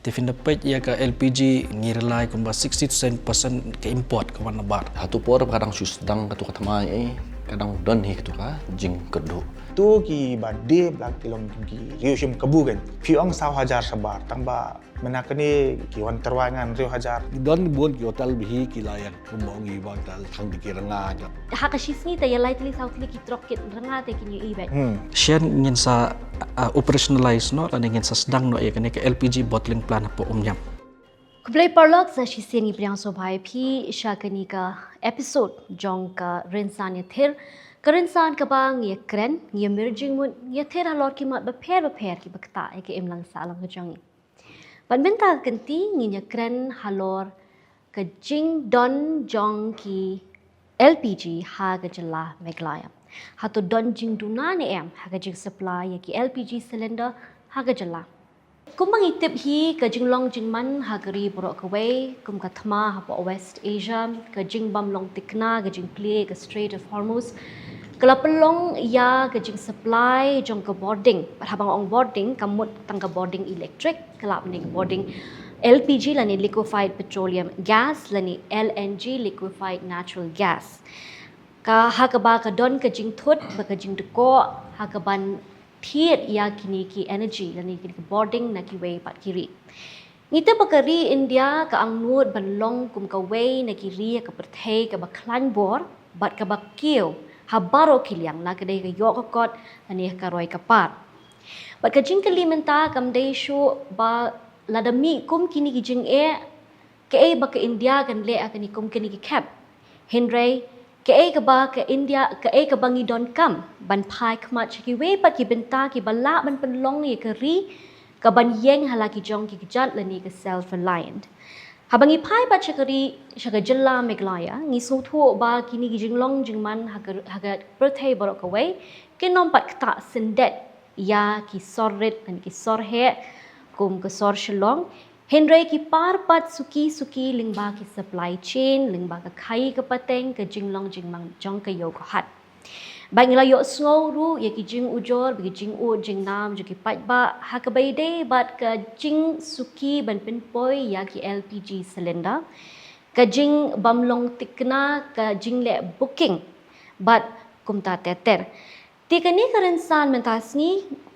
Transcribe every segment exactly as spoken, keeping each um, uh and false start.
Te phin da peit ïa ka L P G ngi rely kumba sixty to seventy percent ka import ka wan na bar. Hato por ba ka dang shu sdang katu ka thymmai, eh, ka dang don hi katu ka jingkyrduh. Tu ki ba dei ba ki long ki riew shim kabu kan. Phi ong saw hajar shabar tang ba mynta kane ki wan tyrwa ngan riew hajar. Don bun ki hotel ba hi ki la ïa kumba ong i ba ta khang ki ranga. Ha ka shi sngi te ïa lai tylli saw tylli ki truck kit ranga te ki ñiu i bad. Hmm. Shen ngin sa, uh, operationalize noh lane ngin sa sdang noh ïa kane ka L P G bottling plant hapoh Umñiam. Khublei paralok, sa shisien ngi pdiang sngewbha ïa phi sha kane ka episode jong ka rynsan ïathir. Ka rynsan kaba ngi ïa kren, ngi ïa mir jingmut, ngi ïathir halor ki mat bapher bapher kiba ktah ïa ka imlang sahlang ka jong ngi. Bad mynta ka kynti ngin ïa kren halor ka jingdon jong ki L P G ha ka jylla Meghalaya. Hato don jingduna ne em ha ka jingsupply ïa ki L P G cylinder ha ka jylla. Kumba ngi tip hi, ka jinglong jingman ha ka ri baroh kawei, kum ka thma hapoh West Asia, ka jingbym long thikna, ka jingplie ka Strait of Hormuz, ka la pynlong ïa ka jingsupply jong ka bording. Bad haba nga ong bording, kam mut tang ka bording electric, ka lah ban dei ka bording L P G lane liquefied petroleum gas lane L N G, liquefied natural gas. Ka ha kaba ka don ka jingthut bad ka jingdkoh ha kaban thied ïa kine ki energy lane kine ki bording na kiwei pat ki ri. Ngi tip ba ka ri India ka angnud ban long kum kawei na ki ri ha ka pyrthei kaba khlaiñ bor bad kaba kiew ha baroh ki liang, la ka dei ka ïoh ka kot lane ka roi ka par. Bad ka jingkylli mynta kam dei shuh ba lada mih kum kine ki jingeh, kaei ba ka India kan leh ha kane kum kine ki khep. Hynrei kaei kaba ka India, kaei kaba ngi donkam ban phai khmat sha kiwei pat ki bynta kiba lah ban pynlong ïa ka ri kaban ïeng ha la ki jong ki kjat lane ka self reliant. Haba ngi phai pat sha ka ri, sha ka jylla Meghalaya, ngi sngewthuh ba kine ki jinglong jingman ha ka, ha ka pyrthei baroh kawei kin ym pat ktah syndet ïa ki sor rit lane ki sor heh kum ka sor Shillong. Hynrei ki par pat suki suki lyngba ki supply chain, lyngba ka khaii ka pateng, ka jinglong jingman jong ka ïew ka hat. Bad ngi la ïohsngew ruh ïa ki jingujor bad ki jingud jingnam jong ki paidbah ha kaba ïadei bad ka jingsuki ban pynpoi ïa ki L P G cylinder, ka jingbym long thikna, ka jingleh booking bad kumta ter ter. Te kane ka rynsan mynta sngi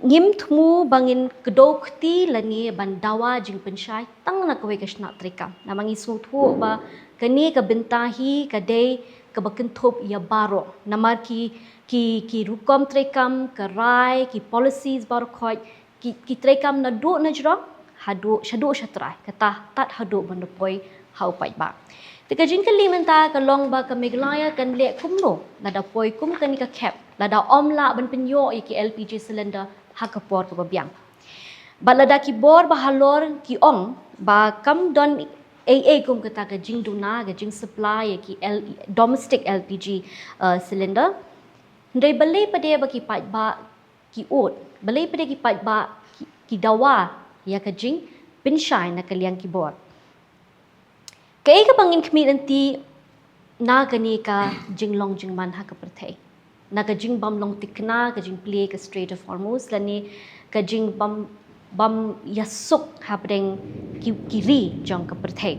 ngim thmu ba ngin kdew kti lane ban dawa jingpynshai tang na kawei ka shnat treikam. Namar ngi sngewthuh ba kane ka bynta hi ka dei kaba kynthup ïa baroh. Namar ki, ki, ki rukom treikam, ka rai, ki policies baroh khoit, ki, ki treikam naduh najrong haduh shaduh shatrai, kata tad haduh ban da poi ha u paidbah. Te ka jingkylli mynta ka long ba ka Meghalaya kan leh kumno lada poi kum kane ka khep, lada ym lah ban pynïoh ïa ki L P G cylinder ha ka por kaba biang. Bad lada ki bor ba halor ki ong ba kam don ei ei kum kata ka jingduna, ka jingsupply ïa ki L-, domestic L P G, uh, cylinder. Hynrei balei pat de ba ki paidbah ki ud, balei pat de ki paidbah ki, ki dawa ïa ka jingpynshai na ka liang ki bor. Kaei kaba ngin khmih lynti na kane ka jinglong jingman ha ka pyrthei, na ka jingbym long thikna, ka jingplie ka Strait of Hormuz lane ka jingbym, bym ïasuk hapdeng ki, ki ri jong ka pyrthei.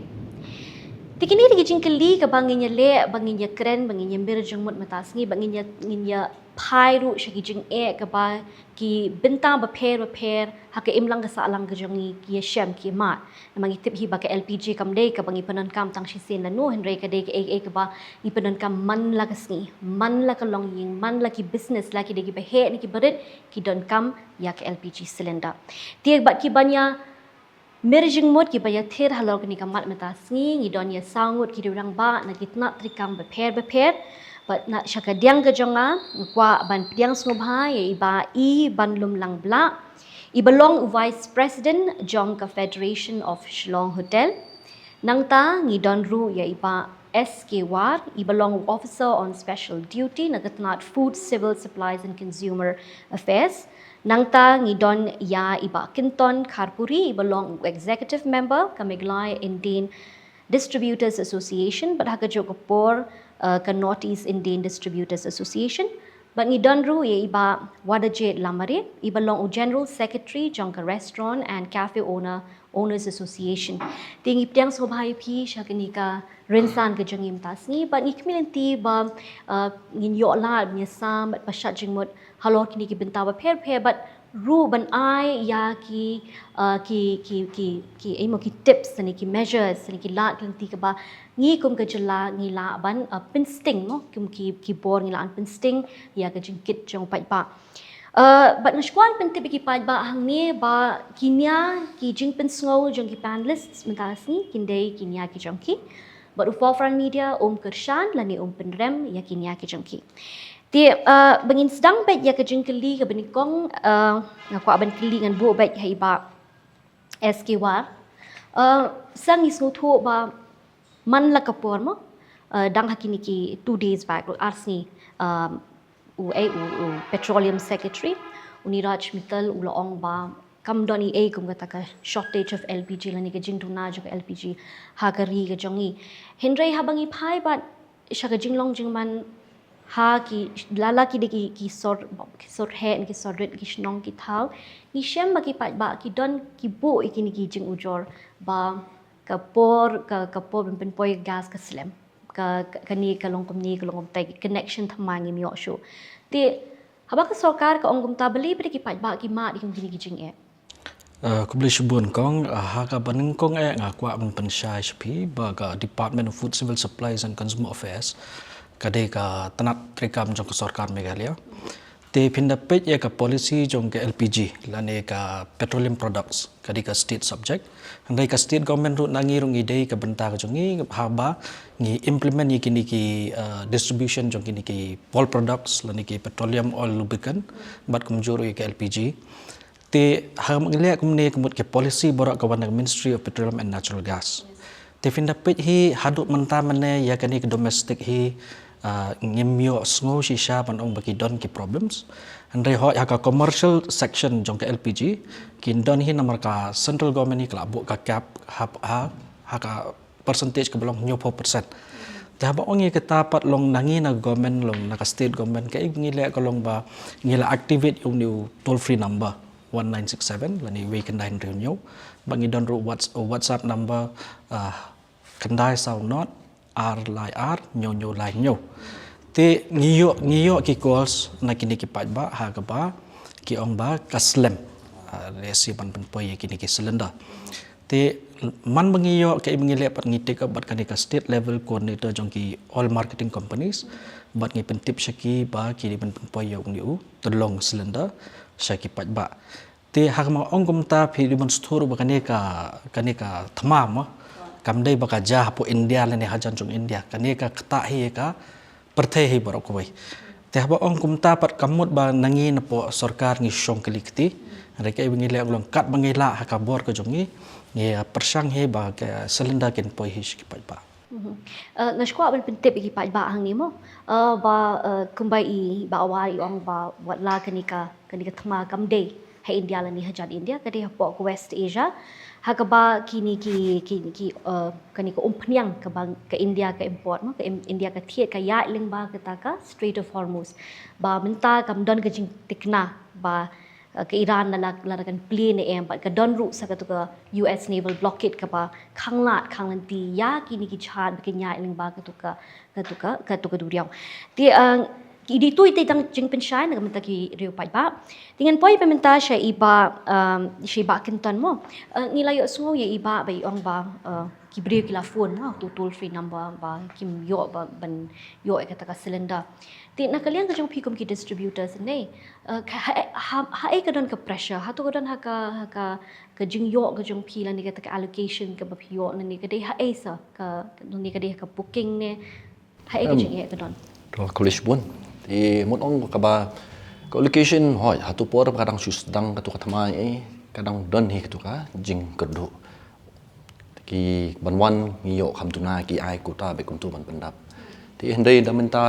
Te kine ki jingkylli kaba ngin ïa leh, ba ngin ïa kren, ba ngin ïa mir jingmut mynta sngi, ba ngin ïa, ngin ïa phai ruh sha ki jingeh kaba ki bynta bapher bapher ha ka imlang ka sahlang ka jong ngi ki ïa shem ki ïa mad. Namar ngi tip hi ba ka L P G kam dei kaba ngi pyndonkam tang shisien lano, hynrei ka dei kaei kaei kaba ngi pyndonkam man la ka sngi, man la ka longïing, man la ki business, la ki dei kiba heh ne kiba rit ki donkam ïa ka L P G cylinder. Te bad kiban ïa mir jingmut kiba ïathir halor kane ka mat mynta sngi, ngi don ïa saw ngut ki rangbah na ki tnat treikam bapher bapher. Bad na sha ka diang ka jong nga, nga kwah ban pdiang sngewbha ïa i Bah E. Banlumlang Blah, iba long u Vice President jong ka Federation of Shillong Hotel. Nangta ngi don ruh ïa i Bah S K War, iba long u Officer on Special Duty na ka tnat Food, Civil Supplies and Consumer Affairs. Nangta ngi don ïa i Bah Kinton Kharpuri, iba long u Executive Member ka Meghalaya Indian Distributors Association, bad ha kajuh ka por, uh, ka North East Indian Distributors Association. Bad ngi don ruh ïa i Bah Wadajade Lamare, iba long u General Secretary jong ka Restaurant and Cafe Owner Owners Association. Te ngi pdiang sngewbha ïa phi sha kane ka rynsan ka jong ngi mynta sngi, bad ngi khmih lynti ba, uh, ngin ïoh lad ban ïasam bad pashat jingmut halor kine ki bynta bapher bapher, bad ruh ban ai ïa ki, uh, ki, ki, ki, ki, eh, mo, ki tips ne ki measures ne ki lad ki lynti kaba ngi kum ka jylla ngi lah ban, uh, pynsting, mo, kum ki, ki bor ngi lah ban pynsting ïa ka jingkit jong u paidbah. Uh, bad nga shu kwah pyntip ïa ki paidbah hangne ba ki nia ki jingpynsngew jong ki panelists mynta sngi kin dei ki nia ki jong ki. Bad u Forefront Media um kyrshan lane um pynrem ïa ki nia ki jong ki. Te, uh, ba ngin sdang beit ïa ka jingkylli kaba nyngkong, uh, nga kwah ban kylli ngan buh beit ha i Bah S K War. Uh, sa ngi sngewthuh ba man la ka por, mo, uh, dang ha kine ki two days back, ar sngi, um, u, eh, u, u Petroleum Secretary, u Neeraj Mittal, u la ong ba kam don ei ei kum kata ka shortage of L P G lane ka jingduna jong ka L P G ha ka ri ka jong ngi. Hynrei haba ngi phai bad sha ka jinglong jingman ha ki, la la ki dei ki, ki sor, ki sor heh, ki sor rit, ki shnong ki thaw, ngi shem ba ki paidbah ki don ki buh ïa kine ki jingujor ba ka por, ka, ka por ban pynpoi gas ka slem, ka, ka, kane ka long kumne, ka long kumtai, connection thymmai ngim ïoh shuh. Te haba ka sorkar ka ong kumta, balei pat ki paidbah ki mad ïa kine ki jingeh? Uh, khublei shibun kong, uh, ha kaba nyngkong eh nga kwah ban pynshai sha phi ba ka Department of Food, Civil Supplies and Consumer Affairs ka dei ka tnat treikam jong ka sorkar Meghalaya. Te phin da peit ïa ka policy jong ka L P G lane ka petroleum products ka dei ka state subject. Hynrei ka state government ruh na ngi ruh ngi dei ka bynta ka jong ngi haba ngi implement ïa kine ki, uh, distribution jong kine ki pol products lane ki petroleum oil lubricant bad kumjuh ruh ïa ka L P G. Te ha ngi leh kumne ka mut ka policy baroh ka wan na ka Ministry of Petroleum and Natural Gas. Te phin da peit hi haduh mynta mynne ïa kane ka domestic hi, ah, ngim ïoh sngew shisha ban ong ba ki don ki problems. Hynrei hooid ha ka commercial section jong ka L P G kin don hi namar ka central government hi ka la buh ka cap ha, ha, ha ka percentage kaba long hynñiewphew percent. Te haba ong ïa kata pat long na ngi na government, long na ka state government, kaei ba ngi leh ka long ba ngi la activate ïa une u toll free number one nine six seven lane wei khyndai hynriew hynñiew. Bad ngi don ruh Whats-, WhatsApp number, ah, khyndai saw nod ar lai ar hynñiew hynñiew lai hynñiew. Te ngi ïoh, ngi ïoh ki calls na kine ki paidbah ha kaba ki ong ba ka slem, ah, lehse ban pynpoi ïa kine ki cylinder. Te man ba ngi ïoh kaei ba ngi leh pat ngi take up bad kane ka state level coordinator jong ki oil marketing companies bad ngi pyntip sha ki ba ki dei ban pynpoi ïa une u tyllong cylinder sha ki paidbah. Te ha kaba ong kumta phi dei ban sngewthuh ruh ba kane ka, kane ka thma mo kam dei ba ka jia hapoh India lane hajan jong India, kane ka ktah hi ka pyrthei hi baroh kawei. Te haba ong kumta pat ka mut ba na ngi napoh sorkar ngi shong kali kti. Hynrei kaei ba ngi leh long katba ngi lah ha ka bor ka jong ngi, ngi pyrshang hi ba ka cylinder kin poi hi sha ki paidbah. Mhm. Eh, nga shu kwah ban pyntip ïa ki paidbah hangne mo, eh, ba, eh, kumba i Bah War i ong ba wat la kane ka, kane ka thma kam dei ha India lane hajan India, ka dei hapoh ka West Asia. Ha kaba kine ki, ki, ki, eh, kane ka umphniang kaba ka India ka import mo, ka im-, India ka thied ka ïaid lyngba kata ka Strait of Hormuz. Ba mynta kam don ka jingtikna ba, eh, ka Iran la, la, la kan plie ne em, bad ka don ruh sa katu ka U S naval blockade kaba khanglad khanglynti ïa kine ki jhad ba kin ïaid lyngba katu ka, katu ka, katu ka duriaw. Te, eh, ki dei tu ite tang jingpynshai na ka bynta ki riew paidbah. Te ngan poi pat mynta sha i Bah, um, sha i Bah Kynton mo. Eh, ngi la ïohsngew ïa i Bah ba i ong ba, eh, ki briew ki la phone mo, to toll free number ba kim ïoh ba, ban ïoh ïa kata ka cylinder. Te na ka liang ka jong phi kum ki distributors ne, eh, ka, ha, ha, haei ka don ka pressure, hato ka don ha ka, ha ka, ka jingïoh ka jong phi lane kata ka allocation kaba phi ïoh lane ka dei haei sa, ka, lane ka dei ha ka booking ne, haei ka jingeh ka don? To, khublei shibun. Te mut ong kaba ka allocation, hooid, hato por ba ka dang shu sdang katu ka thma, eh, ka dang don hi katu ka jingkyrduh. Ki ban wan ngi ïoh kham duna ki ai quota bad kumtu ban pyndap. Te hynrei da mynta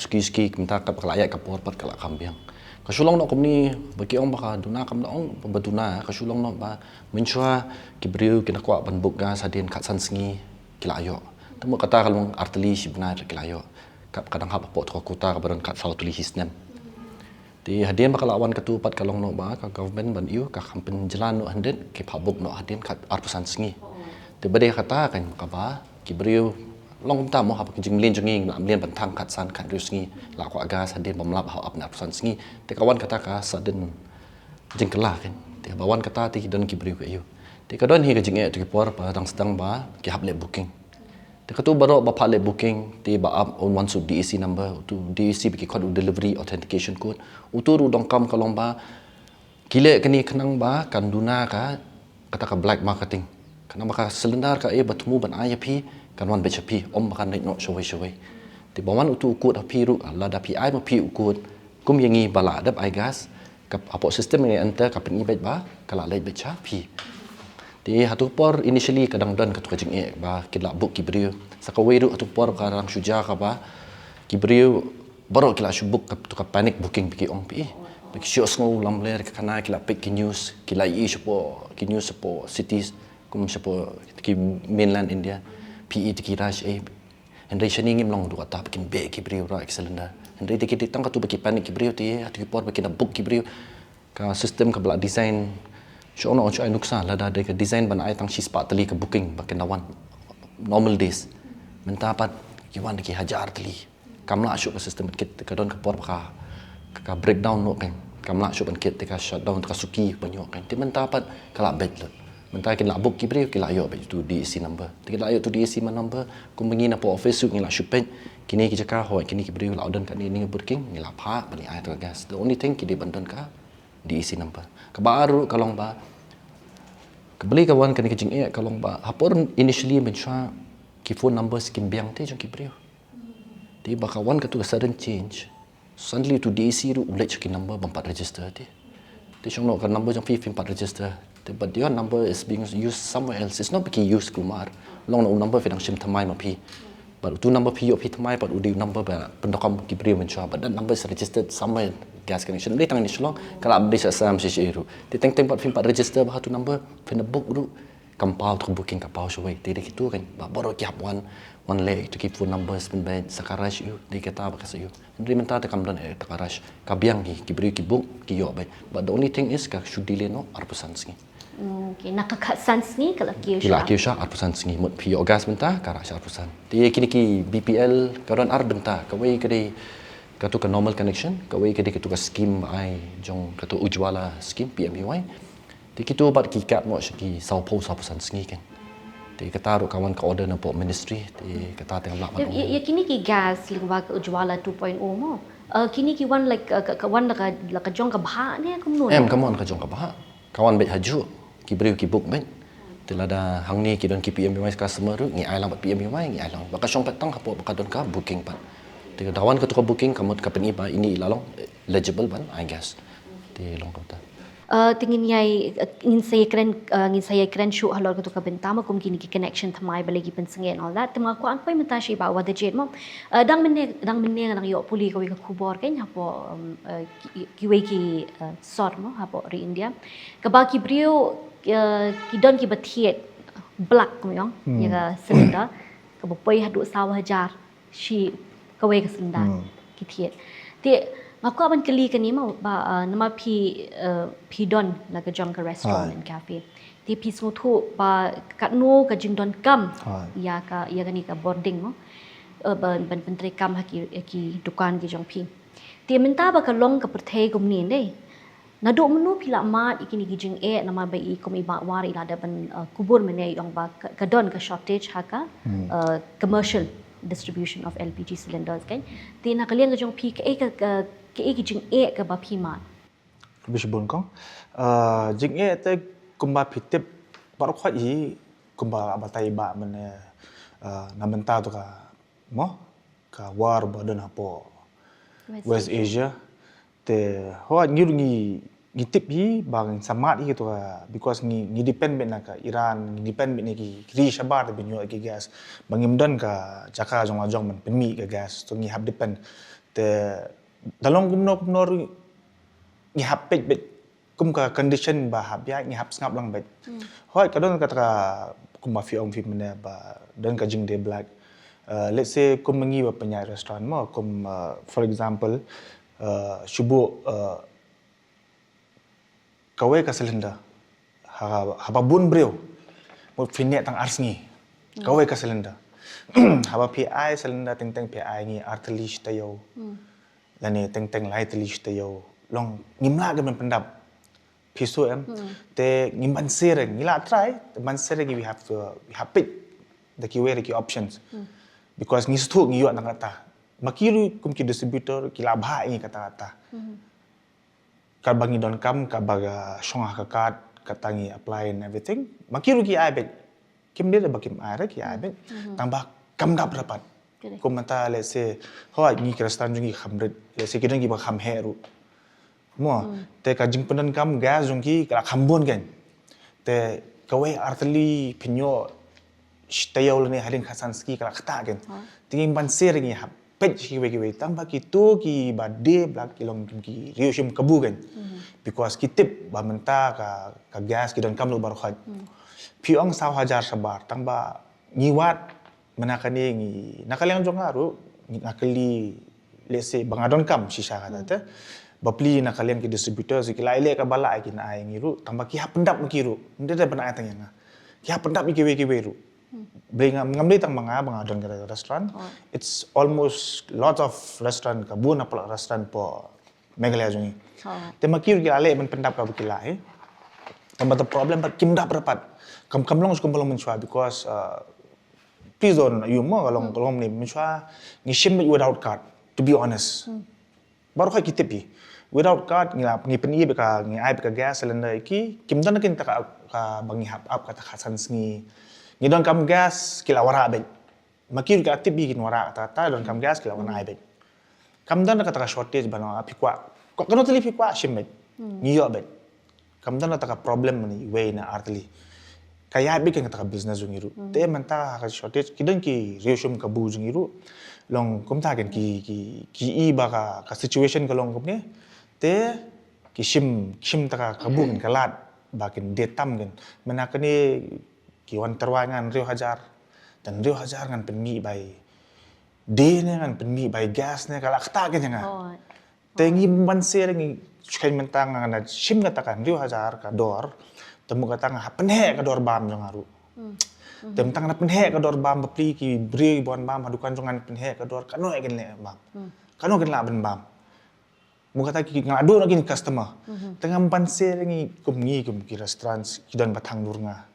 suki suki mynta ka, ka la ïaid ka por pat ka la kham biang. Ka shu long noh kumne ba ki ong ba ka duna kam da ong ba duna, ka shu long noh ba mynshuwa ki briew ki na kwah ban book gas hadien khatsan sngi ki la ïoh. Te mut kata ka long artylli shi bnai ki la ïoh. Ka, ka dang hap hapoh katu ka quota kaba don khatsaw tylli shi snem. Te hadien ba ka la wan katu pat ka long noh ba ka government ban ïoh ka kham pynjlan noh hynrei ki phah book noh hadien khat arphew san sngi. Te ba dei kata kan kaba ki briew long kumta mo haba ka jingmlien jong ngi la mlien ban thang khat san khat hynriew sngi la kwah gas hadien bym lap ha ap na arphew san sngi. Te ka wan kata ka sudden jingkylla kan. Te ba wan kata te ki don ki briew ka ïoh. Te ka don hi ka jingeh tu ki por ba dang sdang ba ki hap leh booking. Te katu baroh ba phah leh booking te ba ap un wan sha u D E C number, utu D E C ba ki khot u delivery authentication code. Utu ruh u donkam ka long ba ki leh kane khnang ba kan duna ka kata ka black marketing. Khnang ba ka cylinder ka e ba thmu ban ai ïa phi kan wan beit sha phi, ym ba kan leit noh shawei shawei. Te ba wan utu u code ha phi ruh lada phi ai ma phi u code kum ïa ngi ba la dep ai gas, ka hapoh system ngi enter ka pyni beit ba ka la leit beit sha phi. Te ha tu por initially ka dang don katu ka jingeh ba ki la book ki briew. Sa kawei ruh ha tu por ka dang shu jia kaba ki briew baroh ki la shu book katu ka panic booking ba ki ong phi. Ba ki shu sngew lamler ka khana ki la peit ki news, ki la ïohi shapoh ki news shapoh cities kum shapoh ki mainland India. Phi i te ki rush eh. Hynrei shane ngim long ruh kata ba kin beh ki briew ruh ki cylinder. Hynrei te ki dei tang katu ba ki panic ki briew te ha tu ki por ba kin da book ki briew. Ka system kaba la design shu ong noh shu ai nuksa lada dei ka design ban ai tang shispah tylli ka booking ba kin da wan normal days. Mynta pat ki wan da ki hajar tylli. Kam lah shuh ka system ban kit, ka don ka por ba ka, ka breakdown noh kan. Kam lah shuh ban kit te ka shutdown te ka suki ban ïoh kan. Te mynta pat ka la beit lut. Mynta kin la book ki briew ki la ïoh beit tu D E C number. Te ki la ïoh tu D E C ma number kum ba ngi na po office ruh ngi la shu peit kine ki jaka hoi kine ki briew la don kane ne booking ngi la phah ban ai tu ka gas. The only thing ki dei ban don ka D E C number. Kaba ar ruh ka long ba ka beli ka wan kane ka jingeh ka long ba ha por initially mynshuwa ki phone numbers kim biang te jong ki briew. Te ba ka wan katu ka sudden change. Suddenly tu D E C ruh u leit sha ki number bym pat register te. Te shong noh ka number jong phi phim pat register. Te but your number is being used somewhere else. It's not ba ki use kulmar. Long noh u number phi dang shim thymmai ma phi. But utu number phi ïoh phi thymmai pat u dei u number ba pyndonkam ki briew mynshuwa. But that number is registered somewhere gas connection. Dei tang ni Shillong ka la dei sha Assam sha sha ruh. Te teng teng pat phim pat register ba ha tu number phin da book ruh. Kam paw tu ka booking ka paw shawei. Te dei kitu kan ba baroh ki hap wan wan leh tu ki phone numbers pynbeit sa ka rush ïoh dei kata ba ka sa ïoh. Hynrei mynta te kam don eh ta ka rush ka biang ki ki briew ki book ki ïoh beit. But the only thing is ka shu delay noh arphew san sngi. Mm, okay, na ka khatsan sngi ka la kiew sha. Ki la kiew sha arphew san sngi mut phi ïoh gas mynta ka rah sha arphew san. Te kine ki B P L ka don ar bynta, kawei ka dei katu ka normal connection, kawei ka dei katu ka scheme ba ai jong katu Ujjwala scheme P M U Y. Te kitu pat ki kat mo sha ki sawphew sawphew san sngi kan. Te kata ruh ka wan ka order na pok ministry, te kata te ngam lah ban ong. Ïa kine ki gas lyngba ka Ujjwala two point oh mo. Eh, kine ki wan like, eh, ka wan la ka jong ka bhah ne kumno? Em, ka mon ka jong ka bhah. Ka wan beit hajuh, ki briew ki book beit. Te lada hangne ki don ki P M U Y customer ruh, ngi ai lang bad P M U Y, ngi ai lang. Ba ka shong pat tang hapoh ba ka don ka booking pat. Te da wan katu ka booking ka mut ka pyni ba ine i la long eligible ban ai gas. Te long kumta. Eh, te ngin ïai, eh, ngin sa ïai kren, eh, ngin sa ïai kren shuh halor katu ka bynta mo kum kine ki connection thymmai balei ki pynsngew and all that. Te ma kwah poi mynta sha i Bah Wadajet mo. Eh, dang mynne, dang mynne nga dang ïoh pule kawei ka khubor kan hapoh, um, eh, ki, kiwei ki, eh, sor mo hapoh ri India. Kaba ki briew, eh, ki don kiba thied black kum ïong, hmm, ïa ka cylinder, kaba poi haduh saw hajar shi kawei ka cylinder, hmm, ki thied. Te nga kwah ban kylli kane mo ba, eh, namar phi, eh, phi don la ka jong ka restaurant, hai, and cafe. Te phi sngewthuh ba katno ka jingdonkam, hai, ïa ka, ïa kane ka boarding mo. Eh, ban, ban pyntreikam ha ki, ha ki dukan ki jong phi. Te mynta ba ka long ka pyrthei kumne dei. Naduh mynno phi la mad ïa kine ki jingeh namar ba i kum i Bah War i la dep ban, uh, kubur mynne i ong ba ka, ka don ka shortage ha ka, hmm, uh, commercial distribution of L P G cylinders kan. Te na ka liang ka jong phi kaei ka, ka, kaei ki jingeh kaba phi mad? Rubbish bun kong. Uh, jingeh te kumba phi tip baroh khoit hi kumba la batai ba mynne, uh, na bynta tu ka mo ka war ba don hapoh West Asia. Te hooid ngi ruh ngi, ngi tip hi ba ngin sa mad hi katu ka, because ngi, ngi depend beit na ka Iran, ngi depend beit na ki ri shabar te ban ïoh ki gas. Ba ngim don ka jaka jong la jong ban pynmih ka gas. So ngi hap depend. Te da long kumno kumno ruh ngi hap peit beit kum ka condition ba hap ïaid ngi hap sngap lang beit. Hmm. Hooid ka don kata ka kumba phi ong phi mynne ba don ka jingdie black. Uh, let's say kum ngi ba pynïaid restaurant mo kum, uh, for example, Uh, shu buh, uh, kawei ka cylinder. Ha, haba bun briew. Mut phin neh tang ar sngi. Kawei ka cylinder. Haba phi ai cylinder teng teng phi ai ngi ar tylli shi taïew. Lane teng teng lai tylli shi taïew. Long ngim lah ka ban pyndap. Phi shu em. Te ngim ban sir ngi la try. Ban sir ngi we have to, we have pick. Da kiwei da ki options. Because ngi shu ngi ïoh tang kata. Ma ki ruh kum ki distributor ki la bha ngi kata kata. Kaba ngi donkam, kaba ka shong ha ka card, kata ngi apply and everything. Ma ki ruh ki ai beit. Kim dei ba kim ai re ki ai beit. Tang ba kam dap rapat. Correct. Kum mynta, let's say, hoi ngi ki restaurant jong ngi kham rit. Let's say ki don kiba kham heh ruh. Mo, te ka jingpyndonkam gas jong ki ka la kham bun kan. Te kawei ar tylli phin ïoh shi taïew lane hadien khatsan sngi ka la ktah kan. Te ngim ban sir ngi hap peit shi kiwei kiwei tang ba kito kiba die ba la ki long ki riew shim kabu kan. Because ki tip ba mynta ka, ka gas ki donkam lut baroh khoit. Phi ong saw hajar shabar tang ba ngi wad mynta kane ngi na ka liang jong nga ruh ngi na kali, let's say ba nga donkam shisha kata te. Bapli na ka liang ki distributors ki la ïaleh kaba lah ki na ai ngi ruh tang ba ki hap pyndap ma ki ruh. Nda da ban ai tang ïa nga. Ki hap pyndap ïa kiwei kiwei ruh. Bri ngam, ngam dei tang ma nga ba nga don ka restaurant. It's almost lots of restaurant, ka bun na pula restaurant po Meghalaya jong ngi. Te ma ki ruh ki la leh ban pyndap kaba ki la eh. Tang ba the problem ba kim dap rapat. Kam, kam long shu kam long mynshwa because, uh, please don't you mo ka long, ka long ni mynshwa ngi shim without card, to be honest. Baroh khoit ki tip hi. Without card ngi la, ngi pyn-i beit ka, ngi ai beit ka gas cylinder ïa ki, kim don kin ta ka, kaba ngi hap ap kata khatsan sngi. Ngi donkam gas ki la wanrah beit. Ma ki ruh ki la tip hi kin wanrah kata, ta donkam gas ki la wanrah beit. Kam don kata ka shortage ba no phi kwah. Ko kano tylli phi kwah shim beit. Ngi ïoh beit. Kam don kata ka problem mane iwei na ar tylli. Ka ïaid beit kata ka business jong ngi ruh. Te mynta ha ka shortage ki don ki riew shim kabu jong ngi ruh. Long kumta kan ki, ki, ki i ba ka, ka situation ka long kumne. Te ki shim, ki shim ta ka kabu kan ka lad ba kin die tam kan. Mynta kane ki wan tyrwa ngan riew hajar. Te riew hajar ngan pynmih bai die ne ngan pynmih bai gas ne ka la ktah kan ïa nga. Te ngim ban sir ngi shu kheiñ mynta nga na shim kata ka riew hajar ka dor. Te mut kata nga hap pynheh ka dor bam jong nga ruh. Te mynta nga na pynheh ka dor bam bapli ki briew ki ban bam ha dukan jong nga na pynheh ka dor kano kin leh bam. Kano kin lah ban bam. Mut kata ki nga la duh na ki customer. Te ngam ban sir ngi kum ngi kum ki restaurant ki don ba thang dur nga.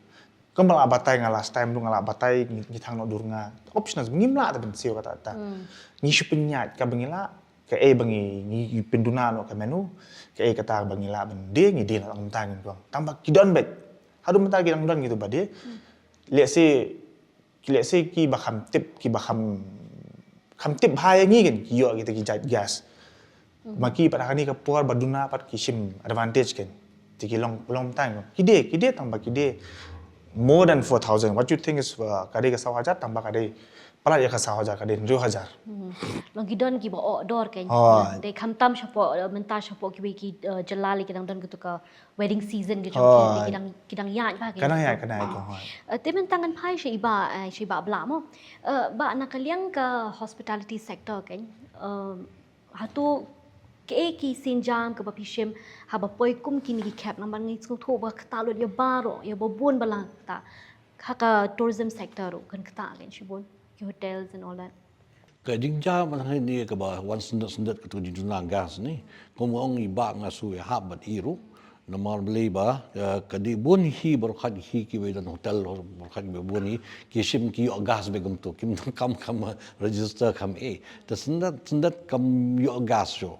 Kumba la batai nga last time ruh nga la batai ngi, ngi thang noh dur nga. Options ngim lah ta ban siew kata ta. Ngi shu pynïaid kaba ngi lah. Kaei ba ngi, ngi pynduna noh ka menu. Kaei kata ba ngi lah ban die ngi die noh tang mynta ngi kwah. Tang ba ki don beit. Haduh mynta ki dang don ngi tu ba die. Let's say, let's say kiba kham tip, kiba kham, kham tip bha ïa ngi kan ki ïoh kita ki jait gas. Ma ki pat ha kane ka por ba duna pat ki shim advantage kan. Te ki long, long time. Ki die, ki die tang ba ki die more than four thousand. What you think is, uh, ka dei ka saw hajar tang ba ka dei palat ïa ka saw hajar ka dei hynriew hajar. Long ki don kiba oh dor kan. Te khamtam shapoh, uh, mynta shapoh kiwei ki, uh, jylla lei ki dang don katu ka wedding season ki jong ki, te ki dang, ki dang ïaid ba ki. Ka dang ïaid, ka dang ïaid ko. Uh, te mynta ngan phai sha i Bah, uh, sha i Bah Blah mo. Uh, Bah na ka liang ka hospitality sector kan. Um, Hato kaei ki sienjam kaba phi shim haba poi kum kine ki khep namar ngi sngewthuh ba ktah lut ïa baroh ïa ba bun ba la ktah ha ka tourism sector ruh kan ktah kan shibun ki hotels and all that. Ka jingjia mynta hangne kaba wan sendot sendot katu ka jingduna gas ne. Kum ong i Bah nga shu ïahap bad i ruh. Namar balei ba, eh, ka dei bun hi baroh khat hi kiwei don hotel baroh khat kiwei bun hi, ki shim ki ïoh gas beit kumto, kim donkam kam register kam eh. Te sendot, sendot kam ïoh gas shuh.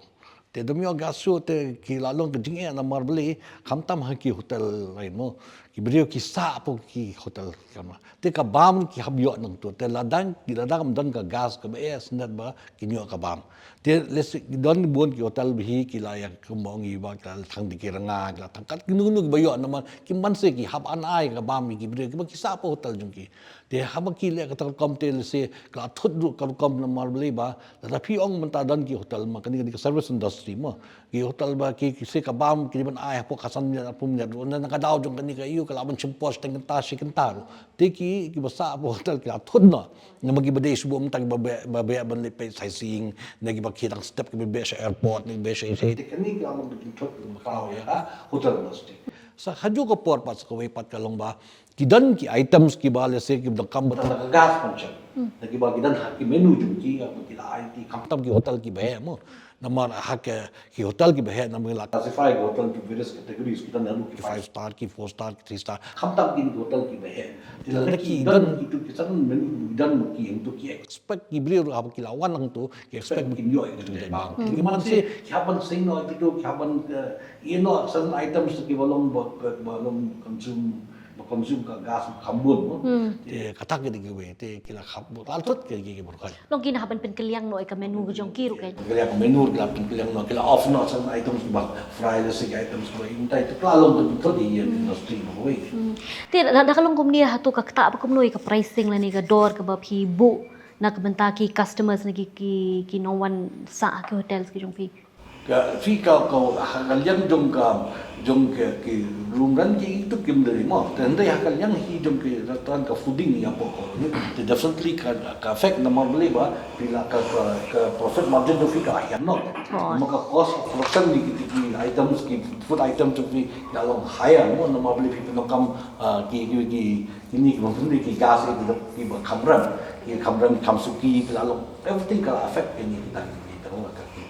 Te dam ïoh gas shuh te ki la long ka jingeh namar balei, khamtam ha ki hotel lain mo. Ki briew ki sah hapoh ki hotel kama. Te ka bam ki hap ïoh nangto. Te lada, lada kam don ka gas kaba eh sendot ba kin ïoh ka bam. Te lehse don bun ki hotel ba hi ki la ïa kumba ong i Bah ki la thang da ki rnga ki la thang kat kino kino kiba ïoh namar kim banse ki hap ban ai ka bam ïa ki briew kiba ki sah hapoh hotel jong ki. Te haba ki leh kata ka rukom te lehse ka la thut ruh ka rukom namar balei ba lada phi ong mynta don ki hotel ma kane kane ka service industry mo. Ki hotel ba ki, ki se ka bam ki ban ai hapoh ka san minit arphew minit ruh na ka daw jong kane ka ïew ka lah ban shim por shiteng kynta shi kynta ruh. Te ki, kiba sah hapoh hotel ki la thut noh. Namar kiba dei shu buh mynta kiba beh, ba beh ban leit peit sightseeing, ne kiba ki dang step kiba beh sha airport, ne beh sha, sha. Te kane ki la ban pynthut kiba khraw ïa ka hotel industry. Sa ha ju ka por pat sa kawei pat ka long ba ki don ki items kiba lehse kiba donkam ba tang da ka gas function. Da kiba ki don ha ki menu jong ki, ki la ai ti khamtam ki hotel kiba heh mo. Namar ha ki, ki hotel kiba heh namar la classify ki hotel ki various categories, ki don naduh ki five star, ki four star, ki three star. Khamtam ki hotel kiba heh. Te lada ki don kitu ki san menu, don ki hangtu, ki expect ki briew haba ki la wan hangtu, ki expect kin ïoh ïa kitu ki bang. Te ki man se ki hap ban seng noh kitu, ki hap ban, eh, ïeh noh certain items kiba long ba, ba, ba long consume, ba consume ka gas kham bun mo. Te kata ki dei kiwei, te ki la khap bun, la thut ki, ki, ki bun. Long ki hap ban pynkylliang noh ïa ka menu ka jong ki ruh kan. Pynkylla ka menu, ki la pynkylla noh, ki la off noh certain items kiba fry, lehse ki items kiba ym dei, te ka la long pynkylla ïa ka industry ba kawei. Te da, da ka long kumne, hato ka ktah ba kumno ïa ka pricing lane ka dor kaba phi buh na ka bynta ki customers ne ki, ki, ki nongwan sah ha ki hotels ki jong phi? Ka, phi ka, ka, ha ka liang jong ka, jong ka, ki room rent kitu kim dei mo. Te hynrei ha ka liang hi jong ki restaurant ka fooding ïa pok ko. Te definitely ka, ka affect namar balei ba phi la ka, ka, ka profit margin jong phi ka la hiar noh. Namar ka cost of production jong ki, ki items, ki food items jong phi ka long higher mo, namar balei phi pyndonkam, ah, ki, ki, ki, kine kiba pynlong ki gas, ki, kiba kham rem, ki kham rem, kham suki, ki la long, everything ka la affect kine kita, kita, kita, kita.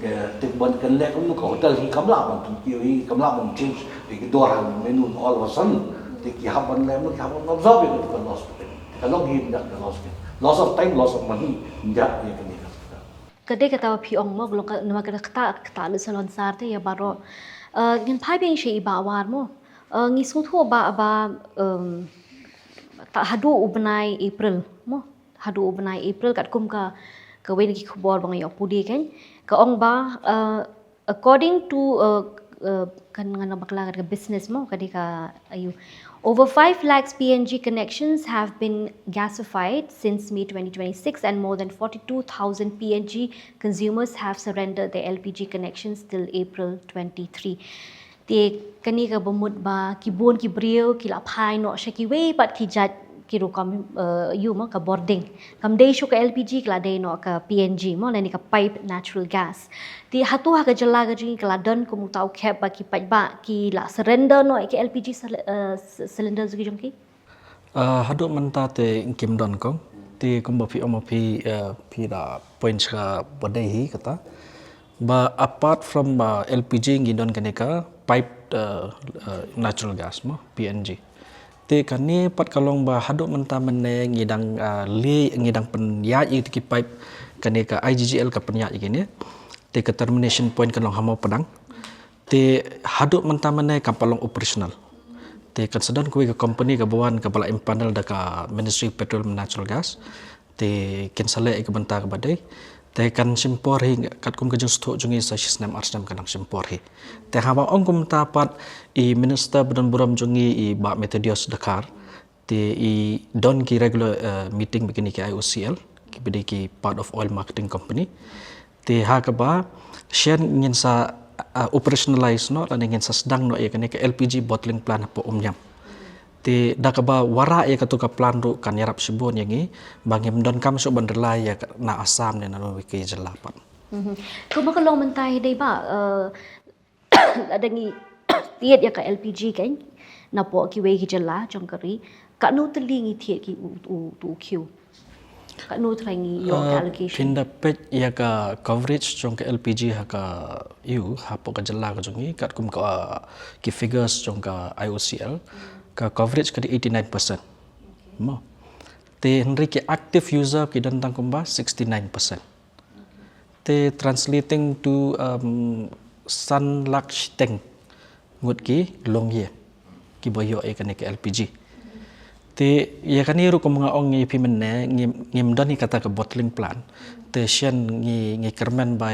Ka, te ban kan leh kumno, ka hotel hi kam lah ban pynkiew, hi kam lah ban change ïa ki dor ha menu all of a sudden. Te ki hap ban leh, ki hap ban absorb ïa ka loss. Ka long hi ïa ka loss. Loss of time, loss of money, ïa kane ka. Ka dei kata ba phi ong mo, ka long ka, namar ka ktah, ktah lut salonsar te ïa baroh. Eh, ngin phai biang sha i Bah War mo. Eh, ngi sngewthuh ba, ba, em, ta haduh u bnai April mo. Haduh u bnai April katkum ka, kawei na ki khubor ba nga ïoh pule kan. Ka ong ba, eh, according to, eh, eh, kan ngan bakla ka business mo, ka dei ka aiu. Over five lakhs P N G connections have been gasified since May twenty twenty-six, and more than forty-two thousand P N G consumers have surrendered their L P G connections till April twenty-three. Te kane kaba mut ba ki bun ki briew ki la phai noh sha kiwei pat ki jait ki rukom, eh, ïu mo, ka bording. Kam dei shuh ka L P G, ka la dei noh ka P N G mo, lane ka pipe natural gas. Te hato ha ka jylla ka jong ngi ka la don kum uta u khep ba ki paidbah ki la surrender noh ïa ka L P G cyl-, eh, c-, cylinder ki jong ki? Ah, haduh mynta te kim don kong. Te kumba phi ong ma phi, eh, phi da point sha ba dei hi kata. Ba apart from, ah, L P G ngi don kane ka pipe, eh, eh, natural gas mo, P N G. Te kane pat ka long ba haduh mynta mynne ngi dang, ah, leh, ngi dang pynïaid ïa ki pipe, kane ka I G G L ka pynïaid ïa kine. Te ka termination point ka long ha Mawpadang. Te haduh mynta mynne kam pat long operational. Te kan sa don kawei ka company kaba wan kaba la empanel da ka Ministry of Petroleum and Natural Gas. Te kin sa leh ïa ka bynta kaba dei. Te kan shim por hi katkum ka jingsngewthuh jong ngi sa shi snem ar snem kan nang shim por hi. Te haba ong kumta pat i minister ba don burom jong ngi i Bah Methodius Dkhar. Te i don ki regular, eh, meeting bad kine ki I O C L, kiba dei ki part of oil marketing company. Te ha kaba shen ngin sa, eh, operationalize noh, lane ngin sa sdang noh ïa kane ka L P G bottling plant hapoh Umiam. Te da kaba wanrah ïa katu ka plant ruh kan ïarap shibun ïa ngi, ba ngim donkam shuh ban rely ïa ka na Assam ne na kawei ki jylla pat. Mhm. Kumba ka long mynta hi dei ba, eh, lada ngi tied ïa ka L P G kan, napoh kiwei ki jylla jong ka ri, katno tylli ngi tied ki u, u, u queue? Katno trai ngi ïoh ka, uh, allocation? Phin da peit ïa ka coverage jong ka L P G ha ka ïu, hapoh ka jylla ka jong ngi, katkum ka, uh, ki figures jong ka I O C L, ka coverage ka dei eighty-nine percent. Mo. Te hynrei ki active user ki don tang kumba sixty-nine percent. Te translating to, um, san lak shiteng ngut ki longïing kiba ïoh ïa kane ka L P G. Te ïa kane ruh kum nga ong ïa phi mynne, ngim, ngim don hi kata ka bottling plant. Te shen ngi, ngi kyrmen ba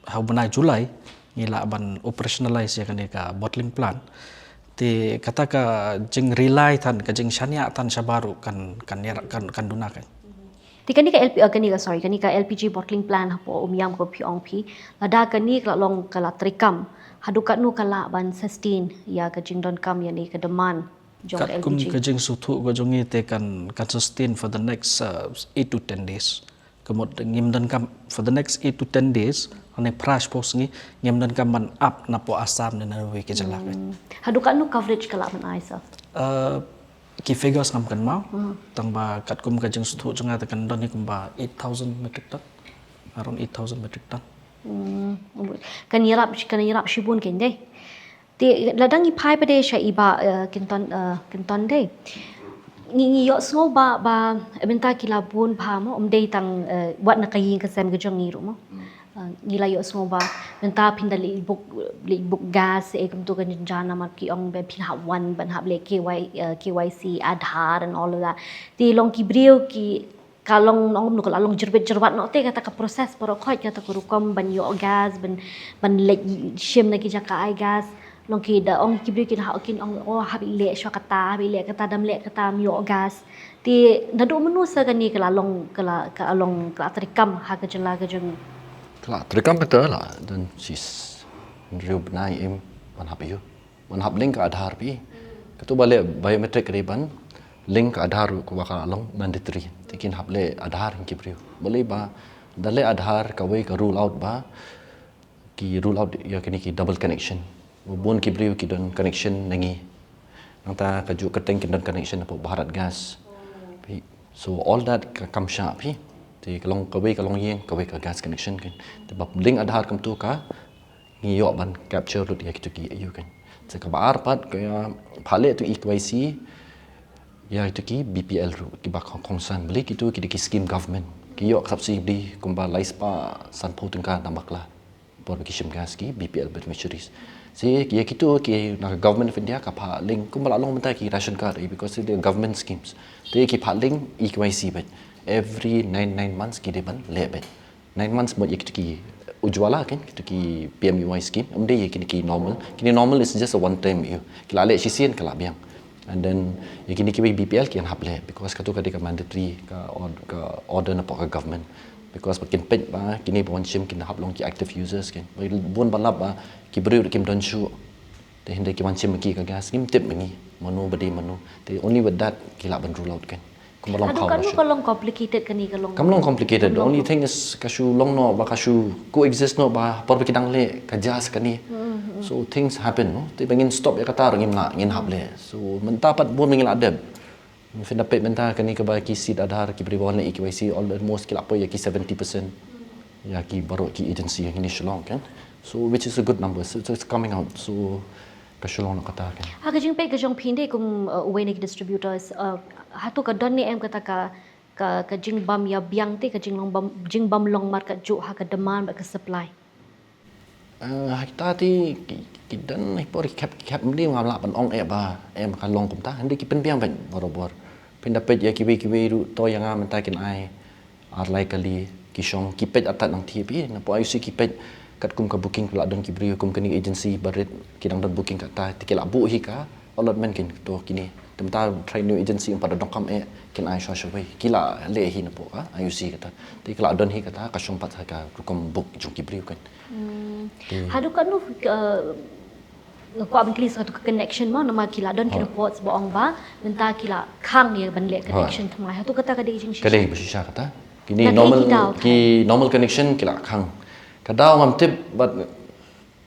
ha u bnai July ngi lah ban operationalize ïa kane ka bottling plant. Te kata ka jingrely than, ka jingshaniah than shabar ruh kan, kan ïa, kan, kan duna kan. Te kane ka L P, eh, kane ka, sorry, kane ka L P G bottling plant hapoh Umiam kaba phi ong phi, lada kane ka la long ka la treikam, haduh katno ka lah ban sustain ïa ka jingdonkam ïa ne ka demand jong ka Katkum L P G. Ka jingsngewthuh ka jong ngi te kan kan sustain for the next uh, eight to ten days. Ka mut ngim donkam for the next eight to ten days, lane phra shiphew sngi ngim donkam ban ap napoh Assam ne na kawei ka jylla. Hmm. Haduh katno coverage ka lah ban ai sa? Uh, ki figures ngam kynmaw. Hmm. Tang ba katkum ka jingsngewthuh jong nga te kan don hi kumba eight thousand metric ton. Around eight thousand metric ton. Hmm. Kan ïarap, kan ïarap shibun kein de. Te lada ngi phai pat de sha i Bah uh, Kynton, uh, Kynton de. Ngi ngi ïohsngew ba ba mynta ki la bun bha mo, ym dei tang uh, wat na ka ïing ka sem ka jong ngi ruh mo. Uh, ngi la ïohsngew ba mynta phin da leit book, leit book gas, eh, kumto ka jynjar namar ki ong ba phin hap wan ban hap leh K Y, uh, K Y C, Aadhaar and all of that. Te long ki briew ki ka long, ong kumno, ka la long jyrwit jyrwat noh te kata ka process baroh khoit, kata ka rukom ban ïoh gas, ban ban leit shim na ki jaka ai gas. Long ki da ong ki briew ki na hap, kin ong, oh, hap leh shuwa kata, hap leh kata, dam leh kata, ym ïoh gas. Te naduh mynno sa kane ka la long, ka la, ka la long, ka la treikam ha ka jylla ka jong ngi? Ka la treikam kata la don shi hynriew bnai, im, ban hap ïoh, ban hap link ka Aadhaar phi. Kato ba leh biometric ka dei ban link ka Aadhaar, kaba ka la long mandatory. Te kin hap leh Aadhaar ki briew. Balei ba da leh Aadhaar, kawei ka rule out ba ki rule out ïa kine ki double connection. Bun ki briew ki don connection na ngi. Nangta kajuh kyrteng kin don connection hapoh Bharat Gas. Phi. So all that ka kam shah phi. Te ka long kawei ka longïing, kawei ka gas connection kein. Te ba link Aadhaar kumto ka ngi ïoh ban capture lut ïa kito ki ïa kein. Te kaba ar pat ka ïa phah leh tu E K Y C ïa kito ki B P L ruh, kiba khong-, khongsan. Balei kito ki dei ki scheme government. Ki ïoh subsidy kumba lai spah sanphew tyngka na bakla por ba ki shim gas ki B P L beneficiaries. Te ïa kito ki na ka Government of India ka phah link, kumba la long mynta ki ration card, eh, because they're government schemes. Te ki phah link E K Y C beit. Every nine, nine months ki dei ban leh beit. Nine months beit ïa kito ki Ujjwala kein, kito ki P M U Y scheme. Ym dei ïa kine ki normal. Kine normal is just a one time ïa. Ki la leh shisien ka la biang. And then ïa kine kiwei B P L kin hap leh because kato ka dei ka mandatory, ka ord-, ka order napoh ka government. Because ba kin peit ba kine ba wan shim kin hap long ki active users kein. Ba bun ba lap ba ki briew ruh kim don shuh. Te hynrei ki wan shim ma ki ka gas, ngim tip ma ngi mano ba dei mano. Te only with that ki lah ban rule out kein. Kumba long. Haduh power katno ration ka long complicated kane ka long? Kam long complicated. The only thing is ka shu long noh ba ka shu coexist noh ba por ba ki dang leh ka jas kane. So things happen, no? Te ba ngin stop ïa kata ruh ngim lah, ngin hap leh. So mynta pat bun ba ngin lah dep. Phin da peit mynta kane kaba ki seed Aadhaar, ki briew ba wan leh E K Y C, almost ki la poi ïa ki seventy percent ïa ki baroh ki agency ïa kine Shillong kein. So which is a good number. So it's coming out. So ka shu long noh kata kein. Ha ka jingpeit ka jong phi, ynda kum, uh, uwei na ki distributors, uh, hato ka don ne em kata ka, ka, ka jingbym ïa biang te, ka jinglong bym, jingbym long markatjuh ha ka demand bad ka supply? Uh, ha kita te ki, ki don hi por ki khep, ki khep, ym dei, ngam lah ban ong eh ba em ka long kumta, hynrei ki pynbiang beit barabor. Phin da peit ïa kiwei kiwei ruh, to ïa nga mynta kin ai ar lai kali ki shong, ki peit artat nangta phi. Napoh I O C ki peit katkum ka booking, ki la don ki briew kum kane agency barit ki dang don booking kata, te ki la buh hi ka allotment kein to kine. Te mynta trai new agency ym pat da donkam eh kin ai shuwa shuwa wei, ki la leh hi napoh ka I O C kata. Te ki la don hi kata ka shong pat ha ka rukom book jong ki briew kein. Haduh katno, uh, nga kwah ban kylli sa katu ka connection mo, namar ki la don ki reports ba ong ba mynta ki la khang ïa ban leh connection thymmai. Hato kata ka dei jingshisha? Ka dei ba shisha kata. Kine normal, ki normal connection ki la khang. Ka daw ngam tip, but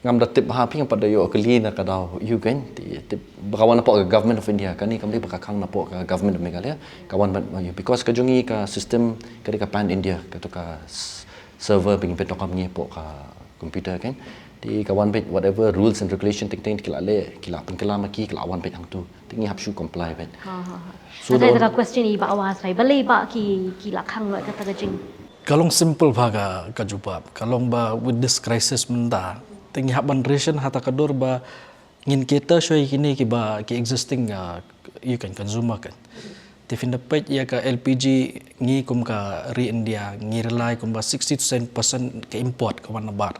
ngam da tip ha phi, ngam pat da ïoh kylli na ka daw ïa u kein. Te tip ba ka wan napoh ka Government of India, kane kam dei ba ka khang napoh ka Government of Meghalaya, ka wan ban, because ka jong ngi ka system ka dei ka pan India, katu ka s-, server ba ngi pyndonkam ngi hapoh ka computer kein. Te ka wan beit whatever rules and regulation teng teng ki la leh, ki la pynkylla ma ki, ki la wan beit hangtu. Te ngi hap shu comply beit. Ha ha ha. So kata ka question i Bah Awaz, balei ba ki, ki la khang noh kata ka jing? Ka long simple bha ka, ka jubab. Ka long ba with this crisis mynta, te ngi hap ban ration ha kata ka dur ba ngin cater shuwa ïa kine kiba ki existing, uh, ïa kein consumer kein. Te phin da peit ïa ka L P G, ngi kum ka ri India ngi rely kumba sixty to seventy percent ka import ka wan na bar.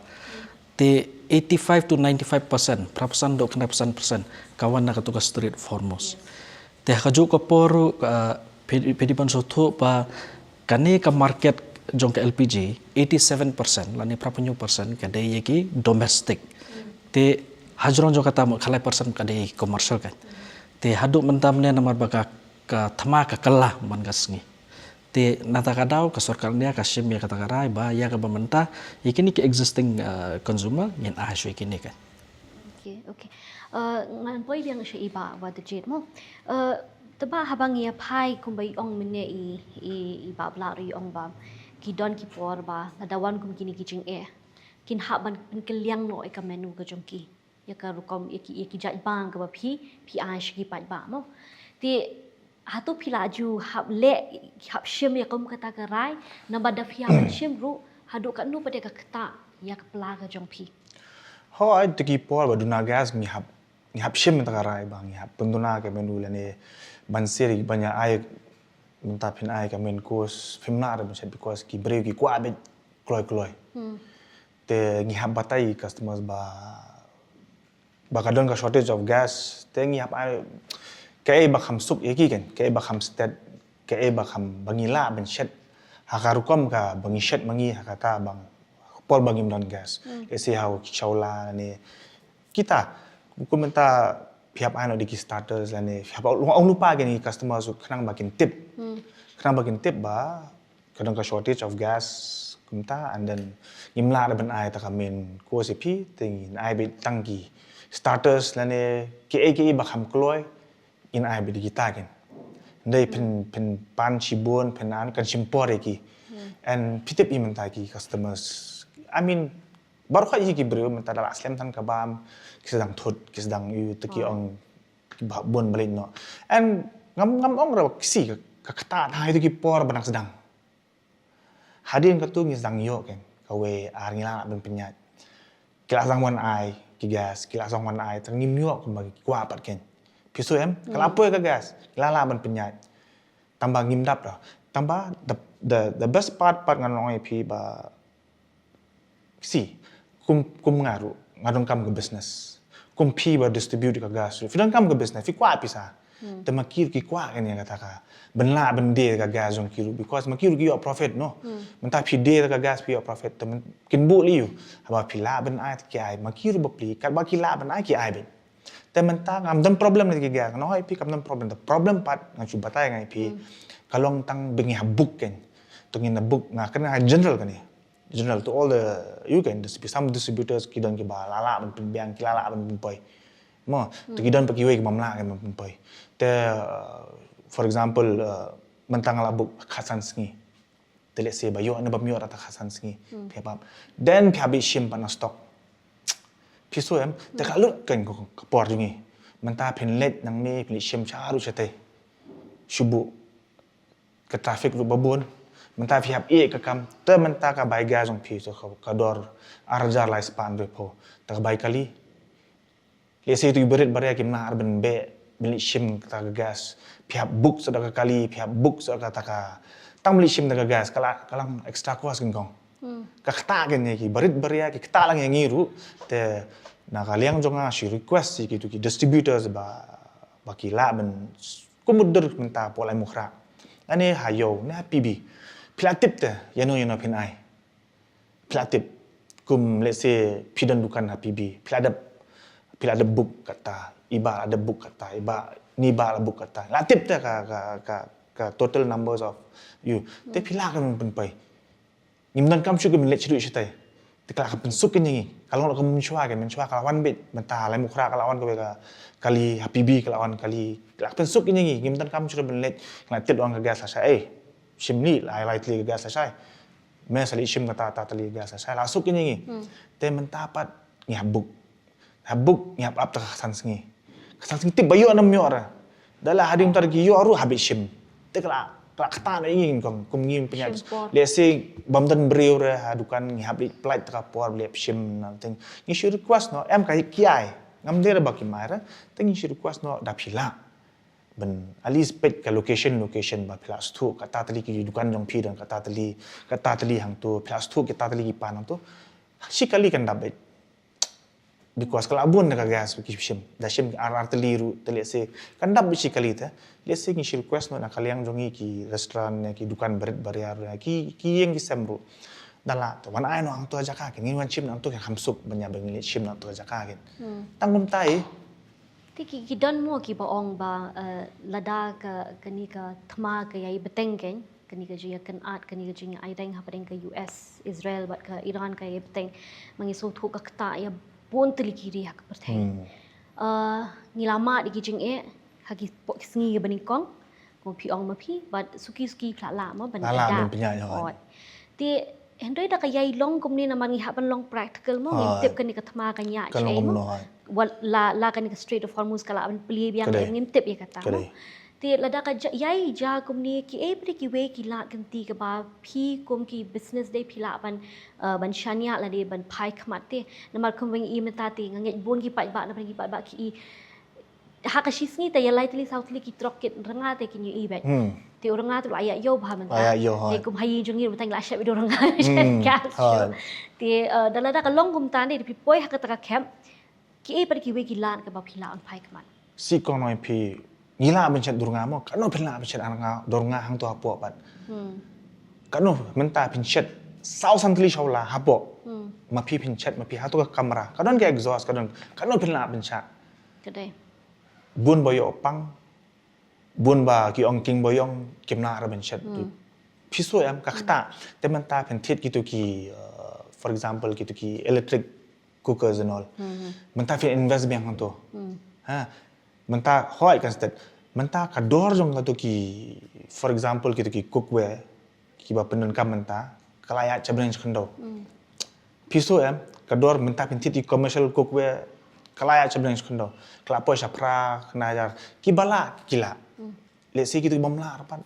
Te eighty-five to ninety-five percent, phra percent haduh khyndai percent, percent ka wan na katu ka Strait of Hormuz. Te ha kajuh ka por ruh, uh, phi, phi dei ban sngewthuh ba kane ka market jong ka L P G, eighty-seven percent lane phra phew percent ka dei ïa ki domestic. Te hajrong jong kata mo khatlai percent ka dei commercial kein. Te haduh mynta mynne namar ba ka, ka thma ka kylla man ka sngi. Te na kata ka daw ka sorkar India ka shim ïa kata ka rai ba ïa kaba mynta ïa kine ki existing, uh, consumer ngin ai shuh ïa kine ka. Okay, okay. Uh, ngan poi biang sha i Bah Waterjade mo. Uh, te Bah, haba ngi ïa phai kumba i ong mynne i, i, i Bah Blah ruh i ong ba ki don ki por ba lada wan kum kine ki jingeh kin hap ban pynkylliang noh ïa ka menu ka jong ki, ïa ka rukom, ïa ki, ïa ki jait bang kaba phi, phi ai sha ki paidbah mo. Te hato phi la ju hap leh, hap shim ïa kum kata ka rai, naba da phi hap shim ruh haduh katno pat ïa ka ktah ïa ka pla ka jong phi? Hooid, te ki por ba duna gas ngi hap, ngi hap shim ïa kata ka rai ba ngi hap pynduna ka menu lane ban sir ban ïa ai, mynta phin ai ka main course phim lah re ban shet because ki briew ki kwah beit kloi kloi. Te ngi hap batai customers ba, ba ka don ka shortage of gas, te ngi hap ai kaei ba kham suk ïa ki, kan, kaei ba kham stet, kaei ba kham, ba ngi lah ban shet ha ka rukom kaba ngi shet ma ngi ha kata bang por ba ngim don gas. Let's say ha u ki chawla ne kita, kumta phi hap ai noh da ki starters lane phi hap ong lypa ïa ki customers khnang ba kin tip. Khnang ba kin tip ba ka don ka shortage of gas kumta, and then ngim lah re ban ai kata ka main course ïa phi, te ngin ai beit tang ki starters lane kiei kiei ba kham kloi, ngin ai beit ïa kita, kan. Hynrei phin, phin pan shibun, phin an, kan shim por ïa ki. And phi tip hi mynta ki customers, I mean, baroh khoit hi ki briew mynta da la slem than ka bam, ki sdang thut, ki sdang ïoh, te ki ong ki ba bun ba leit noh. And ngam, ngam ong re ba ki si ka, ka ktah ha ito ki por ba dang sdang. Hadien katu ngi sdang ïoh, kan, kawei ar ngi la lah ban pynïaid. Ki la sdang wan ai ki gas, ki la sdang wan ai, te ngim ïoh kumba ki kwah pat, kan. Phi shu em, ka la poi ka gas, ki la lah ban pynïaid. Tangba ngim dap da. Tangba the, the, the best part pat ngan ong ïa phi ba, si, kum, kum nga ruh nga donkam ka business. Kum phi ba distribute ka gas ruh phi donkam ka business, phi kwah pisa. Te ma ki ruh ki kwah, kan, ïa kata ka ban lah ban die ka gas jong ki ruh, because ma ki ruh ki ïoh profit, no. Mynta phi die ka gas phi ïoh profit, te myn-, kin buh lei ïoh. Haba phi lah ban ai te ki ai, ma ki ruh bapli katba ki lah ban ai ki ai beit. Te mynta ngam don problem ne ki gas, nga ong ïa phi kam don problem. The problem part nga shu batai nga ïa phi, ka long tang ba ngi hap book, kan. To ngin na book, nga kane ha general, kane general to all the, you can distribute, some distributors ki don kiba la lah ban pynbiang, ki la lah ban pynpoi. Mo, to ki don pat kiwei ki bym lah ban pynpoi. Te, uh, for example, uh, mynta nga la book khatsan sngi. Te let's say ba ïoh ne bym ïoh da kata khatsan sngi. Phi hap, then phi hap shim pat na stock. Phi shu em, te ka lut, kan, ka, ka por jong ngi. Mynta phin leit nangne, phin leit shim sha ruh shatei. Shu buh ka traffic ruh ba bun. Mynta phi hap ïeh ka kam, te mynta ka bai gas jong phi to ka, ka dor ar hajar lai spah hynriewphew. Te ka bai kali, let's say to ki barit baria kim lah ar ban beh, ban leit shim kata ka gas. Phi hap book sa da ka kali, phi hap book sa kata ka, tang ban leit shim da ka gas, ka la, ka long extra cost, kan, kong. Ka ktah, kan, ïa ki barit baria, ki ktah lang ïa ngi ruh. Te na ka liang jong nga shu request ïa kito ki distributors ba, ba ki lah ban, kum u dur mynta pdeng Laitumkhrah, lane ha Ïew ne ha P B, phi la tip te ïano ïano phin ai. Phi la tip, kum let's say phi don dukan ha P B, phi la dep, phi la dep book kata, i Bah la dep book kata, i Bah, ni Bah la book kata. La tip te ka, ka, ka, ka total numbers of you. Te phi lah kan pynpoi. Ngim donkam shuh ki ban leit shaduh shatai. Te ka la ka pynsuk ïa ngi. Ka long ka mynshuwa, ka mynshuwa ka la wan beit. Mynta ha Laitumkhrah ka la wan kawei ka kali, ha P B ka la wan kali. Ka la ka pynsuk ïa ngi. Ngim donkam shuh ban leit. Ka la tip wan ka gas lashai. Ei, shim lei, lai lai tylli ka gas lashai. Me sa leit shim kata, ta tylli ka gas lashai. La suk ïa ngi. Te mynta pat ngi hap book. Hap book, ngi hap ap ta ka khatsan sngi. Khatsan sngi tip ba ïoh ne ym ïoh re. Da la hadien tar ki ïoh ruh hap shim. Te ka la, ka la ktah ïa ngi, kong, kum ngi pynïaid. Let's say bym don briew re ha dukan, ngi hap leit pynlait ta ka por, leit shim na teng. Ngi shu request noh, em ka ki ai. Ngam dei re ba kim ai re. Te ngi shu request noh da phi lah ban at least peit ka location, location ba phi lah shu, kata tylli ki dukan jong phi don kata tylli, kata tylli hangto, phi lah shu kata tylli ki pan hangto. Shi kali kan dap beit. Because ka la bun da ka gas ba ki shim. Da shim ar, ar tylli ruh, te let's say kan dap beit shi kali te. Let's say ngi shu request noh na ka liang jong ngi ki restaurant ne ki dukan barit baria ruh, ki, ki ïing ki sem ruh. Da lah te wan ai noh hangto ha jaka, kan, ngin wan shim noh hangto, kan, kham suk ban ïa ba ngin leit shim noh hangto ha jaka, kan. Tang kumta hi. Te ki, ki don mo kiba ong ba, eh, lada ka, kane ka thma ka ïai bteng kein, kane ka jingïakynad, kane ka jingïaireng hapdeng ka U S, Israel bad ka Iran ka ïai bteng, ma ngi sngewthuh ka ktah ïa bun tylli ki ri ha ka pyrthei. Hmm. Eh, ngi la mad ïa ki jingeh ha ki pok ki sngi kiba nyngkong, kum phi ong ma phi, bad suki suki phi la lah mo ban La lah ïada. ban pynïaid, hooid. Hooid. Te hynrei da ka ïai long kumne namar ngi hap ban long practical mo, ngim Hooid. tip kane ka thma ka ñiah Ka long shaei mo. kumno, hooid. Wat la, la kane ka Strait of Hormuz ka lah ban plie biang Ka dei. em, ngim tip ïa kata Ka mo. dei. Te lada ka ja, ïai ja kumne kiei pat kiwei ki lad kynti kaba phi kum ki business dei phi lah ban, eh, ban shaniah lane ban phai khmat te. Namar kumba ngi i mynta te nga ngeit bun ki paidbah, namar ki paidbah ki i ha ka shi sngi te ïa lai tylli saw tylli ki trok kit rnga te kin ïohi beit. Hmm. Te u rnga te u la ïaid ïew bha mynta. La ïaid ïew, hooid. Te kum ha ïing jong ngi ruh tang la shep ïa u rnga Hmm, gas shuh. hooid. Te, eh, da lada ka long kumta ne, da phi poi ha kata ka camp, kiei pat kiwei ki lad kaba phi lah ban phai khmat. Shu kong noh ïa phi, ngi lah ban shet dur rnga mo, katno phin lah ban shet dur rnga, dur rnga hangto hapoh pat. Hmm. Katno mynta phin shet saw san tylli shaw la hapoh. Hmm. Ma phi phin shet, ma phi hato ka kamra. Ka don ka exhaust, ka don, katno phin lah ban shet. Ka dei. Bun ba ïoh pang, bun ba ki ong king ba ïong, kim lah ruh ban shet. Hmm. Phi sngew em, ka ktah. Te mynta phin thied kito ki, uh, for example, kito ki electric cookers and all. Hmm. Mynta phin invest biang hangto. Hmm. Ha. Mynta hooid kan stet. Mynta ka dor jong kato ki, for example, kito ki cookware, kiba pyndonkam mynta, ka la ïaid sha bneng sha khyndew. Hmm. Phi sngew em, ka dor mynta phin thied ki commercial cookware, ka la ïaid sha bneng sha khyndew. Ka la poi sha phra khyndai hajar. Kiba lah, ki lah. Hmm. Let's say kito ki bym lah ruh pat,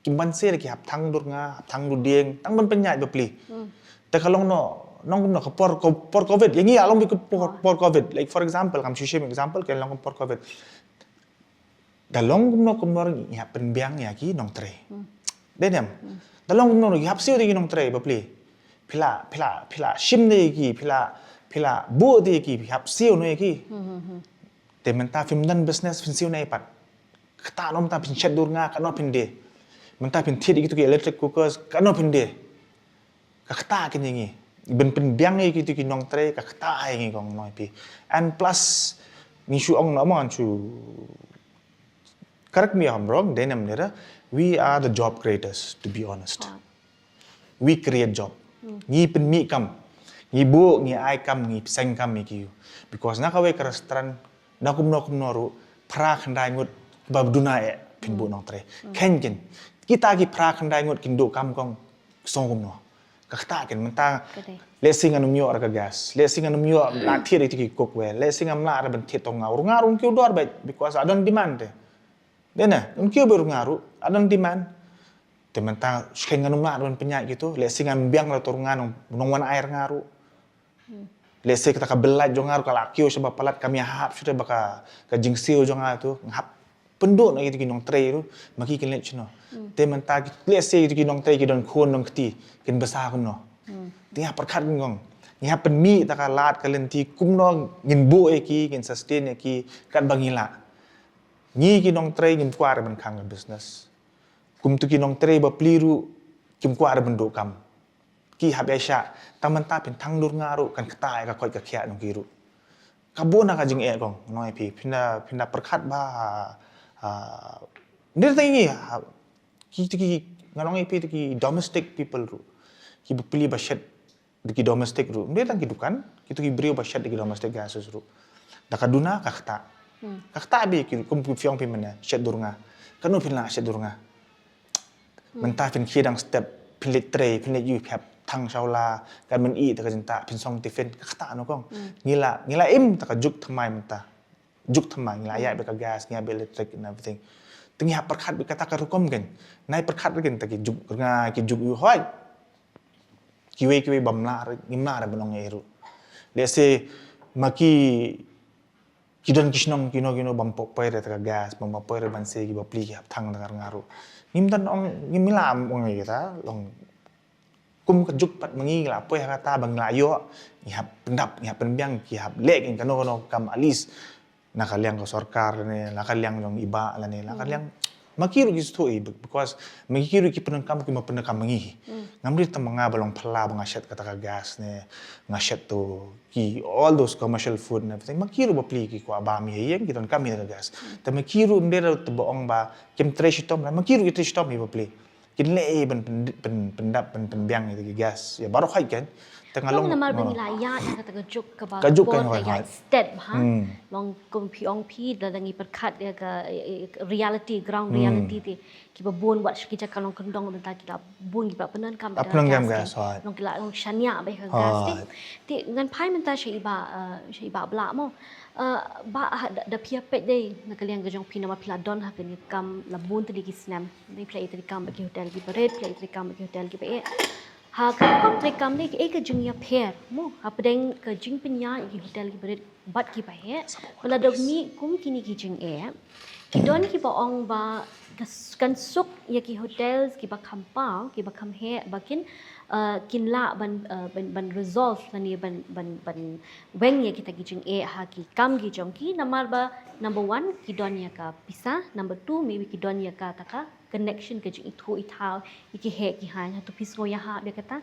kim banse re, ki hap thang dur rnga, hap thang dur dieng, tang ban pynïaid bapli. Hmm. Te ka long noh, nong kumno ka por, ka por covid, ïa ngi ïa long beit ka por, Ah. por covid. Like for example, kam shu shim example, ka long ka por covid. Da long kumno kumno ruh ngi hap pynbiang ïa ki nongtrei. Hmm. Dei ne em? Hmm. Da long kumno ruh ngi hap siew ïa ki nongtrei bapli. Phi la, phi la, phi la shim ïa ki, phi la, phi la buh ïa ki, phi hap siew noh ïa ki. Hmm, hmm, hmm. Te mynta phim don business phin siew noh ei pat. Kata noh mynta phin shet dur rnga, katno phin die. Mynta phin thied ïa kito ki electric cookers, katno phin die. Ka ktah kein ïa ngi. Ban pynbiang ïa kito ki nongtrei, ka ktah ïa ngi kong noh ïa phi. And plus, ngi shu ong noh mo, ngan shu, correct me if I'm wrong, dei ne em ne re, we are the job creators, to be honest. Ah. We create job. Hmm. Ngi pynmih kam. Ngi buh, ngi ai kam, ngi seng kam ïa ki. Because na kawei ka restaurant, na kumno kumno ruh, phra khyndai ngut, ba duna eh, phin buh Hmm. nongtrei. Hmm. Kein kein. Kita ki phra khyndai ngut kin duh kam kong, sngew kumno. Ka ktah kein mynta. Ka dei. Let's say ngan ym ïoh ruh ka gas. Let's say ngan ym ïoh lah thied ïa kito ki cookware. Let's say ngam lah ruh ban thied tang ïa u rnga ruh, un kiew dor beit, because I don't demand te. Dei ne, un kiew beit u rnga ruh, I don't demand. Te mynta, shu kein ngan ym lah ruh ban pynïaid kito, let's say ngan biang ruh to u rnga nong, nongwan ai rnga ruh. Hmm. Let's say kata ka bill light jong nga ruh ka la kiew shaba palat, kam ïahap shuh te ba ka, ka jingsiew jong nga to, nga hap pynduh noh ïa kito ki nongtrei ruh, ma ki kin leit shano. Hmm. Te mynta ki, let's say kito ki nongtrei ki don khun don kti, kin bsa kumno. Hmm. Te ngi hap pyrkhat kein kong. Ngi hap pynmih ta ka lad ka lynti kumno ngin buh ïa ki, ngin sustain ïa ki, katba ngi lah. Ngi ki nongtrei ngim kwah ruh ban khang ka business. Kum kito ki nongtrei bapli ruh kim kwah ruh ban duh kam. Ki hap ïaishah, tang mynta phin thang dur rnga ruh, kan ktah ïa ka koit ka khiah jong ki ruh. Ka bun na ka jingeh kong, nong ïa phi, phin da, phin da pyrkhat bha, ah, ndir tang ngi, ah, ki, ki, ki, nga nong ïa phi kito ki domestic people ruh. Ki bapli ba shet da ki domestic ruh. Ym dei tang ki dukan, kito ki briew ba shet da ki domestic gases ruh. Da ka duna ka ktah. Hmm. Ka ktah bha ki, kum phi ong phi mynne, shet dur rnga. Kano phin lah shet dur rnga. Hmm. Mynta phin khie dang step, phin leit trei, phin leit ïuh, phi hap thang shawla, kan myn-i ta ka jingtah, phin song tiffin, ka ktah noh kong. Hmm. Ngi la, ngi la im ta ka juk thymmai mynta. Juk thymmai, ngi la ïaid beit ka gas, ngi ïaid beit electric and everything. Te ngi hap pyrkhat beit kata ka rukom kein. Nai pyrkhat beit kein ta ki juk rnga, ki juk ïuh hoi. Kiwei kiwei bym lah ruh, ngim lah ruh ban ong ei ruh. Let's say, ma ki, ki don ki shnong kino kino bym poi ruh ta ka gas, bym poi ruh ban sei, ki bapli ki hap thang ta ka rnga ruh. Ngim don ong, ngim lah ong ei kata, long kum ka juk pat ma ngi ngi la poi ha kata ba ngi la ïoh, ngi hap pyndap, ngi hap pynbiang, ki hap leh kein kano kano kam at least. Na ka liang ka sorkar lane, na ka liang jong i bah lane, na ka Hmm. liang Ma ki ruh ki sngewthuh hi, because ma ki ruh ki pyndonkam ki ma pyndonkam ma ngi hi. Ngam dei tang ma nga ba long phylla ba nga shet kata ka gas ne, nga shet to ki all those commercial food and everything. Ma ki ruh bapli ki kwah bam ïa ïing, ki donkam ïa ka gas. Te ma ki ruh ym dei ruh te ba ong ba kim trei shitom, ma ki ruh ki trei shitom hi bapli. Kin leh hi ban pyn- pyn- pyndap, ban pynbiang ïa ki gas. Ïa baroh hi kan. Te nga long namar ba ngi la ïa ïa kata ka juk kaba ka juk ka bor ka ïa stet ba ha. Long kum phi ong phi da ngi pyrkhat ïa ka, eh, eh, reality, ground reality te. Kiba bun wat sha ki jaka long kyndong mynta ki la bun kiba pyndonkam da ka gas. Long ki la long shaniah ba ïa ka gas te. Te ngan phai mynta sha i Bah, eh, sha i Bah Blah mo. Eh, Bah, ha, da, da phi ïa peit dei na ka liang ka jong phi namar phi la don ha kane ka kam la bun tylli ki snem. Dei phi la ïa trei kam bad ki hotel kiba rit, phi la ïa trei kam bad ki hotel kiba eh. Ha ka kam trei kam dei kaei ka jingïapher mo hapdeng ka jingpynïaid ïa ki hotel kiba rit bad kiba eh. Ba la dep mih kum kine ki jingeh. Ki don kiba ong ba ka s- kan suk ïa ki hotels kiba kham paw, kiba kham heh ba kin, eh, kin lah ban, eh, ban, ban resolve lane ban, ban, ban weng ïa kita ki jingeh ha ki kam ki jong ki namar ba number one ki don ïa ka pisa, number two maybe ki don ïa kata ka connection, ka jingithuh ithaw ïa ki heh ki haiñ. Hato phi sngew ïahap ïa kata?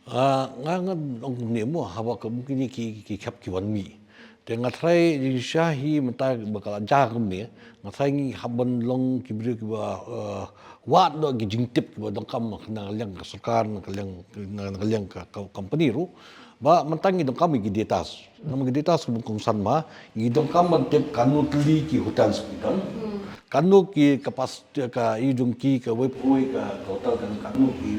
Ah, nga nga ong kumne mo, haba ka mungkin ki ki khap ki wan mih. Te nga tharai jingshisha hi mynta ba ka la jia kumne, nga tharai ngi hap ban long ki briew kiba, eh, wad noh ki jingtip kiba donkam na ka liang ka sorkar, na ka liang, na ka liang ka, ka company ruh. Ba mynta ngi donkam ïa ki datas. Namar ki datas kiba kongsan ma ngi donkam ban tip katno tylli ki hotels ki don. Katno ki capacity ka ïa jong ki kawei pa kawei ka hotel ka don katno ki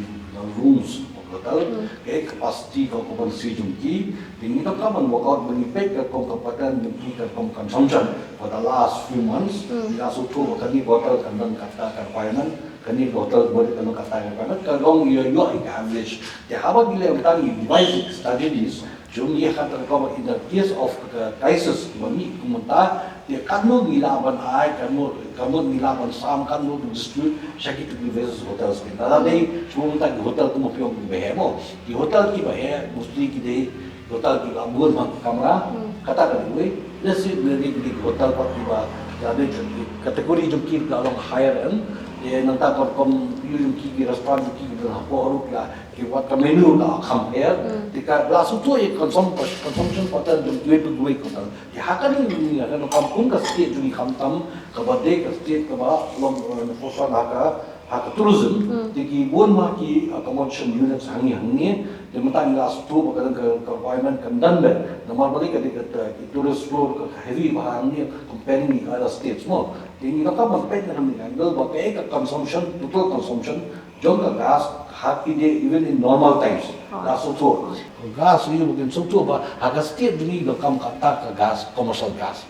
rooms ka hotel. Ka capacity ka occupancy jong ki. Te ngi donkam ban work out ban ngi peit ka kong ka pattern jong ki ka kong consumption for the last few months. Ngi la sngewthuh ba kane ka hotel ka don kata ka requirement. Kane ka hotel ka don kata ka requirement. Ka long ïa ïoh ïa ka average. Te haba ngi leh mynta ngi devise strategies. Jong ngi ha kata ka, in the case of the crisis ba ngi kumta, te katno ngi lah ban ai, katno, katno ngi lah ban sam, katno ngi distribute sha kito ki various hotels. Lada dei shu mynta ki hotel kumba phi ong kiba heh mo, ki hotel kiba heh mostly ki dei hotel kiba bun bha ki kamra. Kata ka dei, let's say, maybe ki hotel pat kiba, lada dei ki category jong ki ka long higher end, te nangta ka rukom ïa jong ki, ki restaurant jong ki, ki don hapoh ruh ki la ki wat ka menu la kham her. Te ka la sngewthuh ïa ka consum- consumption pattern jong kiwei pa kiwei ki hotel. Te ha kane ngi, ha kane kam kum ka state jong ngi khamtam kaba dei ka state kaba long, eh, focus ha ka, ha ka tourism. Te ki bun ma ki, eh, accommodation units hangne hangne. Te mynta ngi la sngewthuh ba ka, ka, ka requirement kan don bha. Namar balei ka dei ka, ka, ki tourist flow ka heavy bha hangne comparing with other states mo. Te ngi donkam ban peit na ka angle ba kaei ka consumption, total consumption jong ka gas ha ki dei even in normal times. La sngewthuh. Gas ïa ba kin sngewthuh ba ha ka state jong ngi donkam kata ka gas, commercial gas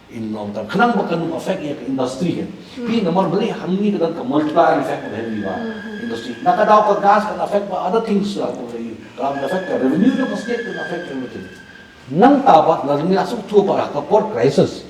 in normal times. Khnang ba kan affect ïa ka industry kan. Phi namar balei hangne ka don ka multiplier effect ba heavy ba industry. Na ka daw ka gas kan affect ba other things, la, kan affect ka revenue jong ka state, kan affect everything. Nangta pat lada ngi la sngewthuh ba ha ka por crisis.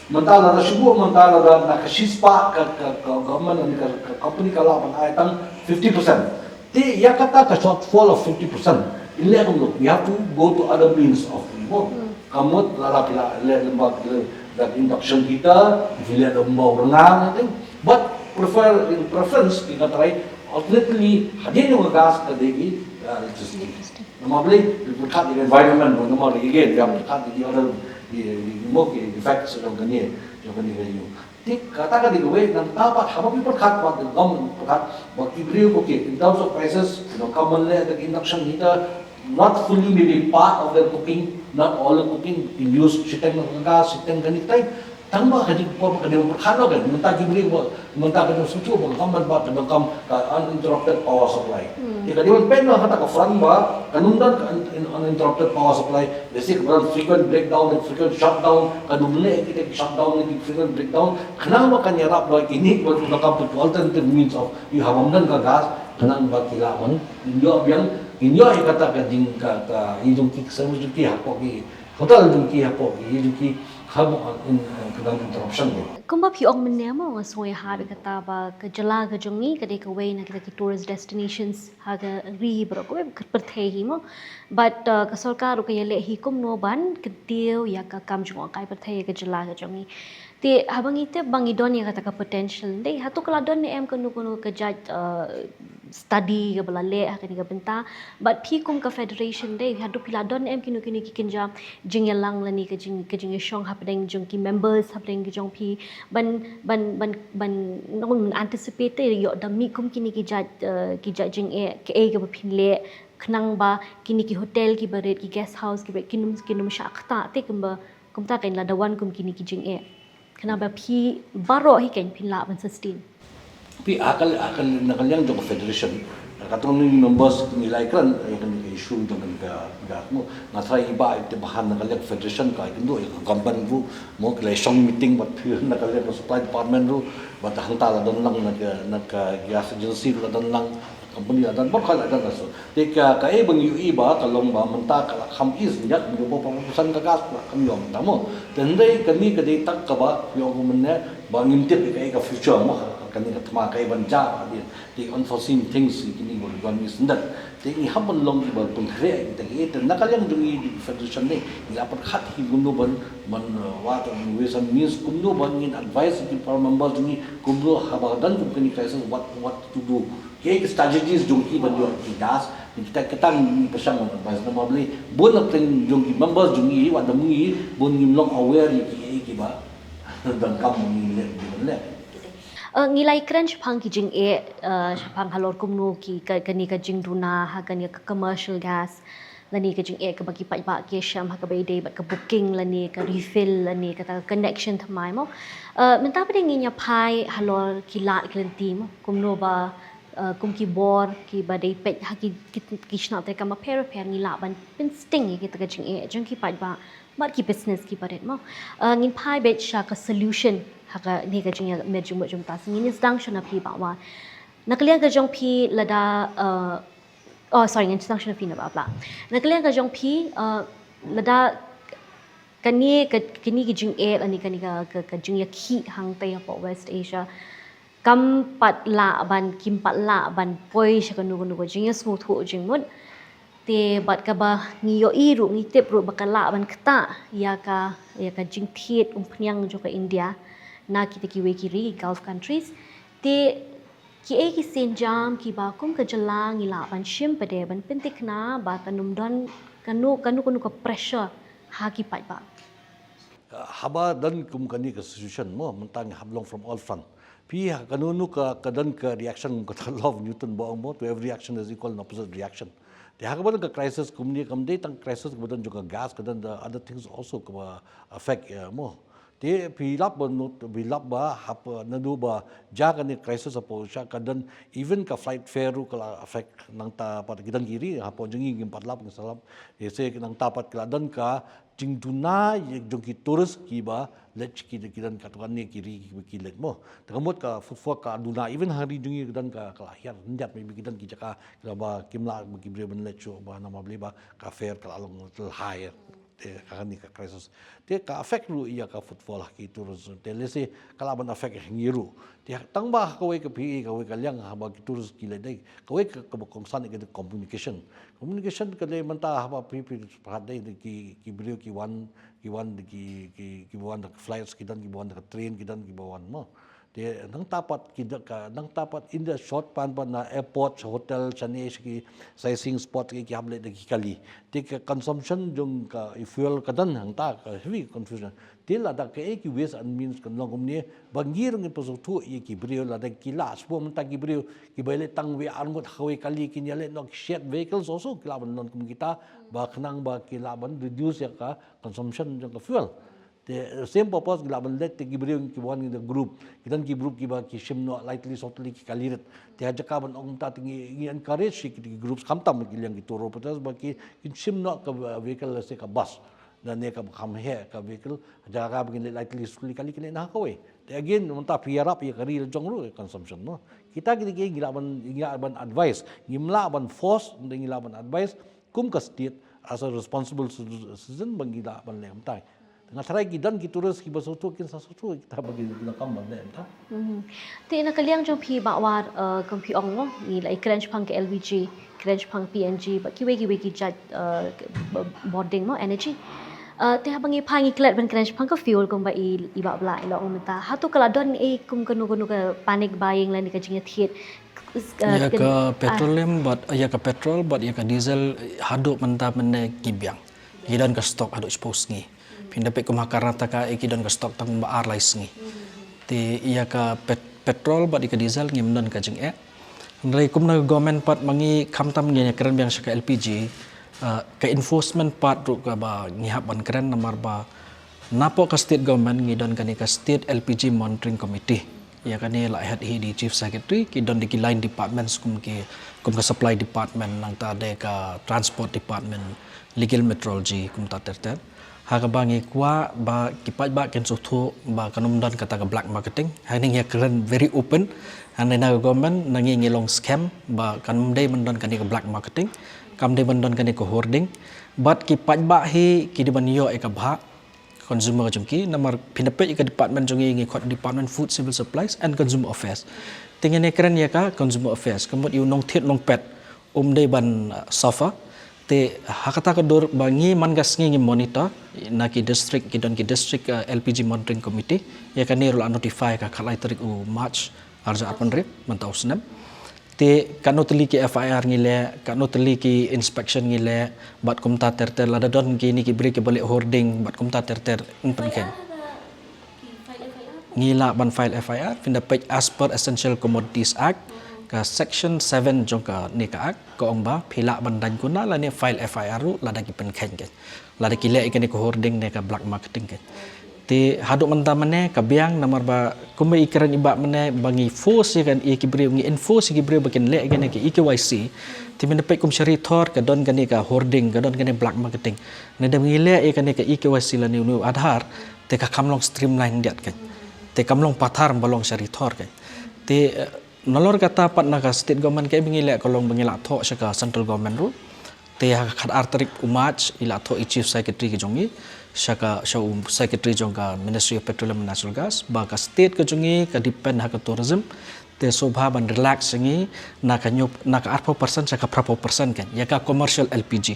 Mynta lada shu buh, mynta lada na ka shispah ka, ka, ka government lane ka, ka company ka lah ban ai tang fifty percent. Te ïa kata ka shortfall of fifty percent, in leh kumno, we have to go to other means of income. Ka mut lada phi la leh lyngba ki, that induction heater, phi leh lyngba u rnga, I think. But prefer, in preference, ki nga try alternately, hadien jong ka gas ka dei ki, uh, electricity. Namar balei, pyrkhat ïa ka environment, namar again, pyrkhat ïa ki other, ki, ki, ki mo ki effects jong kane, jong kane ka ïing. Te kata ka dei kawei, nangta pat haba phi pyrkhat pat, ki ong pyrkhat ba ki briew, okay, in terms of prices, you know, ka mut leh da ka induction heater, not fully, maybe part of their cooking, not all the cooking, ki use shiteng ka gas, shiteng kane katai. Tang ba ka jingpyrkhat, ka jingpyrkhat noh kan, mynta ki briew ba, mynta ka jingsngewthuh ba ka kam ban ba ka donkam ka uninterrupted power supply. Te ka jingpyrkhat noh kata ka front ba kan ym don ka un-, un-, uninterrupted power supply, lehse ka don frequent breakdown, frequent shutdown, kan ym leh kita ki shutdown, ki frequent breakdown. Khnang ba kan ïarap ba kine ba ka donkam ka alternative means of, ïa haba ym don ka gas, khnang ba ki lah ban ïoh biang, ïoh ïa kata ka jing ka, ka, ïa jong ki service jong ki hapoh ki hotel jong ki hapoh ki, ïa jong ki, ha, in, eh, ka dang interruption de. Kumba phi ong mynne mo, nga sngew ïahap ïa kata ba ka jylla ka jong ngi ka dei kawei na kita ki tourist destinations ha ka ri hi baroh, kawei ka pyrthei hi mo. Bad, uh, ka sorkar ruh ka ïaleh hi kumno ban kyntiew ïa ka kam jngohkai pyrthei ïa ka jylla ka jong ngi. Te haba ngi tip ba ngi don ïa kata ka potential, dei hato ka la don ne em kano kano ka jait, uh, study kaba la leh ha kane ka bynta? Bad phi kum ka federation, dei hato phi la don ne em kino kino ki kynja jingïalang lane ka jing, ka jingïashong hapdeng jong ki members hapdeng ki jong phi, ban, ban, ban, ban, nong anticipate ïoh da mih kum kine ki jait, uh, ki jait jingeh, kaei kaba phin leh khnang ba kine ki hotel kiba rit, ki guest house kiba rit, kin ym, kin ym shah ktah te kumba, kumta kein lada wan kum kine ki jingeh. Khnang ba phi baroh hi kein phin lah ban sustain. Phi, ha ka, ha ka, na ka liang jong ka federation, katto katne members ngi la ïakren ïa kane ka issue jong kane ka, ka, mo, nga tharai i Bah Ittip Bahan na ka liang federation ka ïakynduh ïa ka government ruh, mo, ki la shong meeting bad phi na ka liang ka supply department ruh, bad hangta la don lang na ka, na ka gas agency ruh la don lang, company la don, baroh kawei la don, so. Te ka, kaei ba ngi ïohi ba ka long ba mynta ka la kham ease, ïa ka hynñiewphew phra percent ka gas ka la kham ïoh mynta, mo. Te hynrei kane ka dei tang kaba phi ong mynne ba ngim tip ïa kaei ka future, mo, kane ka thma kaei ban jia, ka dei the unforeseen things, kine ba don ngi sngewthuh. Te ngi hap ban long kiba pynkhreh ïa kita kiei, te na ka liang jong ngi, the federation, ne ngi la pyrkhat hi kumno ban, ban, uh, wad, uh, ways and means, kumno ban ngin advise ïa ki para members jong ngi kumno haba don kum kane crisis, what, what to do. Kaei ka strategies jong ki ban ïoh ki gas, kita, kita ngi pyrshang ban advise, namar balei bun na pdeng jong ki members jong ngi, wat da ngi, bun ngim long aware ïa kiei kiba donkam ngi leh, ngi leh. Uh, ngi la ïakren shaphang ki jingeh, uh, shaphang halor kumno ki ka, kane ka jingduna ha kane ka commercial gas, lane ka jingeh kaba ki paidbah ki ïashem ha kaba ïadei bad ka booking lane ka refill lane kata ka connection thymmai, mo. Uh, mynta pat ngin ïa phai halor ki lad ki lynti, mo, kumno ba, uh, kum ki bor kiba dei peit ha ki, ki, ki shnong treikam bapher bapher ngi lah ban pynsting ïa kita ka jingeh jong ki paidbah bad ki business kiba rit, mo. Uh, ngin phai beit sha ka solution ha kane ka jingïamer jingmut jong mynta. Ngin ïa sdang shuwa na phi Bah War. Na ka liang ka jong phi lada, uh, oh, sorry, ngin sdang shuwa na phi Bah Pla. Na ka liang ka jong phi, uh, lada kane ka, kane ka jingeh lane kane ka, ka, ka jingïakhih hangtei hapoh West Asia kam pat lah ban, kim pat lah ban poi sha kano kano ka jingïasngewthuh jingmut. Te bad kaba ngi ïohi ruh, ngi tip ruh ba ka lah ban ktah ïa ka, ïa ka jingthied umphniang jong ka India na kita kiwei ki ri, Gulf countries. Te kiei ki sienjam kiba kum ka jylla ngi lah ban shim pat de ban pynthikna ba kan ym don kano, kano kano ka pressure ha ki paidbah? Haba don kum kane ka situation, mo, mynta ngi hap long from all front. Phi, ha kano kano ka, ka don ka reaction, kata law of Newton ba ong, mo, to every action is equal and opposite reaction. Te ha kaba don ka crisis kumne, kam dei tang crisis kaba don jong ka gas, ka don the other things also kaba affect, uh, mo. Te phi lap ba not, phi lap ba hap, uh, naduh ba jia kane crisis hapoh Asia, ka don even ka flight fare ruh ka la affect. Nangta pat ki don ki ri hapoh jong ngi ngim pat lap, ngim sa lap. Te nangta pat ka la don ka jingduna jong ki tourist kiba leit ki, ki don katto katne ki ri kiba ki leit, mo. Te ka mut ka footfall ka duna, even ha ri jong ngi ka don ka, ka la hiar khyndiat, maybe ki don ki jaka kiba kim lah ba ki briew ban leit shuh ba namar balei ba ka fare ka la long high. Te ka kane ka crisis te ka affect ruh ïa ka footfall ha ki tourist. Te lehse ka lah ban affect ïa ngi ruh. Te tang ba ha kawei ka, phi, kawei ka liang haba ki tourist ki leit, dei kawei ka, kaba kongsan ïa ka communication. Communication ka dei mynta haba phi, phi pyrkhat, dei ki, ki briew ki wan, ki wan ki, ki, ki wan da ka flights, ki don kiba wan da ka train, ki don kiba wan, mo. Te nangta pat ki da ka, nangta pat in the short pan pat na airport, hotel, shane sha ki sightseeing spot ki, ki hap leit da ki kali. Te ka consumption jong ka fuel ka don hangta ka heavy consumption. Te lada kaei ki ways and means kan long kumne, ba ngi ruh ngin pynsngewthuh ïa ki briew, lada ki lah, shuh mynta ki briew kiba leit tang wei ar ngut ha kawei kali kin ïa leit noh ki shared vehicles also, ki lah ban don kum kita, ba khnang ba ki lah ban reduce ïa ka consumption jong ka fuel. Te same purpose, ki lah ban leit te ki briew kiba wan in the group, ki don ki group kiba ki shim noh lightly softly ki kali rit. Te ha jaka ban ong mynta te ngi, ngi encourage ïa ki, ki groups, khamtam ki liang ki tour operators ba ki, kin shim noh ka vehicle, lehse ka bus, lane kaba kham heh ka vehicle, ha jaka ba kin leit lightly softly kali, kin leit na ha kawei. Te again, mynta phi ïarap ïa ka ri la jong ruh consumption, mo. Kita ki dei ki ngi lah ban, ngi lah ban advise, ngim lah ban force, hynrei ngi lah ban advise kum ka state, as a responsible citizen, ba ngi lah ban leh mynta. Nga tharai ki don ki tourist kiba sngewthuh kin sa sngewthuh, kita ba ki donkam ban leh mynta. Mhm. Te na ka liang jong phi Bah War, uh, kum phi ong, mo, ngi la ïakren shaphang ka L P G, kren shaphang P N G, bad kiwei kiwei ki jait, uh, boarding, mo, energy. Uh, te haba ngi phai ngi klet ban kren shaphang ka fuel kumba i, i Bah Blah i la ong mynta. Hato ka la don ei kum kano kano ka panic buying lane ka jingïathied. Uh, ïa ka petroleum bad ïa ka petrol bad ïa ka diesel haduh mynta mynne ki biang. Ki don ka stock haduh shiphew sngi. Phin da peit kum ha Karnataka ei ki don ka stock tang ba ar lai sngi. Te ïa ka pet-, petrol bad ïa ka diesel ngim don ka jingeh. Hynrei kum na ka government pat ma ngi khamtam ngi kren biang sha ka L P G, uh, ka enforcement part ruh kaba ngi hap ban kren namar ba napoh ka state government ngi don kane ka state L P G monitoring committee. Ïa kane la head hi di chief secretary, ki don di ki line departments kum ki, kum ka supply department, nangta de ka transport department, legal metrology kumta ter ter. Ha kaba ngi kwah ba ki paidbah kin sngewthuh ba kan ym don kata ka black marketing. Hangne ngi kren very open. Hangne na ka government na ngi ngi long skhem ba kan ym dei ban don kane ka black marketing. Kam dei ban don kane ka hoarding. Bad ki paidbah hi ki dei ban ïoh ïa ka bhah consumer jong ki, namar phin da peit ïa ka department jong ngi ngi khot Department Food, Civil Supplies and Consumer Affairs. Te ngi kren ïa ka Consumer Affairs, ka mut ïa u nongthied nongpet um dei ban, uh, suffer. Te ha kata ka dur ba ngi man ka sngi ngi monitor na ki district, ki don ki district, uh, L P G monitoring committee. Ïa kane ruh la notify ka khatlai tarik u March arja arphew hynriew mynta u snem. Te katno tylli ki F I R ngi leh, katno tylli ki inspection ngi leh, bad kumta ter ter, lada don kine ki briew kiba leh hoarding bad kumta ter ter, yn pynkheiñ. Ngi lah ban file F I R, phin da peit as per Essential Commodities Act, ka section seven jong kane ka act ka ong ba phi lah ban daiñ kuna lane file F I R ruh lada ki pynkheiñ ka, lada ki leh ïa kane ka hoarding ne ka black marketing ka. Te haduh mynta mynne ka biang namar ba kumba i kren i Bah mynne ba ngi force ïa kane, ïa ki briew, ngi enforce ïa ki briew ba kin leh ïa kane ka E K Y C. Te mynta peit kum Shari Thor ka don kane ka hoarding, ka don kane black marketing. Ngi da ngi leh ïa kane ka E K Y C lane u Aadhaar, te ka kam long streamline diat ka. Te kam long pathar ba long Shari Thor ka. Te, eh, nalor kata pat na ka state government ka ba ngi leh ka long ba ngi la thoh sha ka central government ruh. Te ha ka khatar tarik u March i la thoh i chief secretary ka jong ngi sha ka, sha u secretary jong ka Ministry of Petroleum and Natural Gas ba ka state ka jong ngi ka depend ha ka tourism. Te sngewbha ban relax ïa ngi na ka hynñiew, na ka arphew percent sha ka phraphew percent ka ïa ka commercial L P G.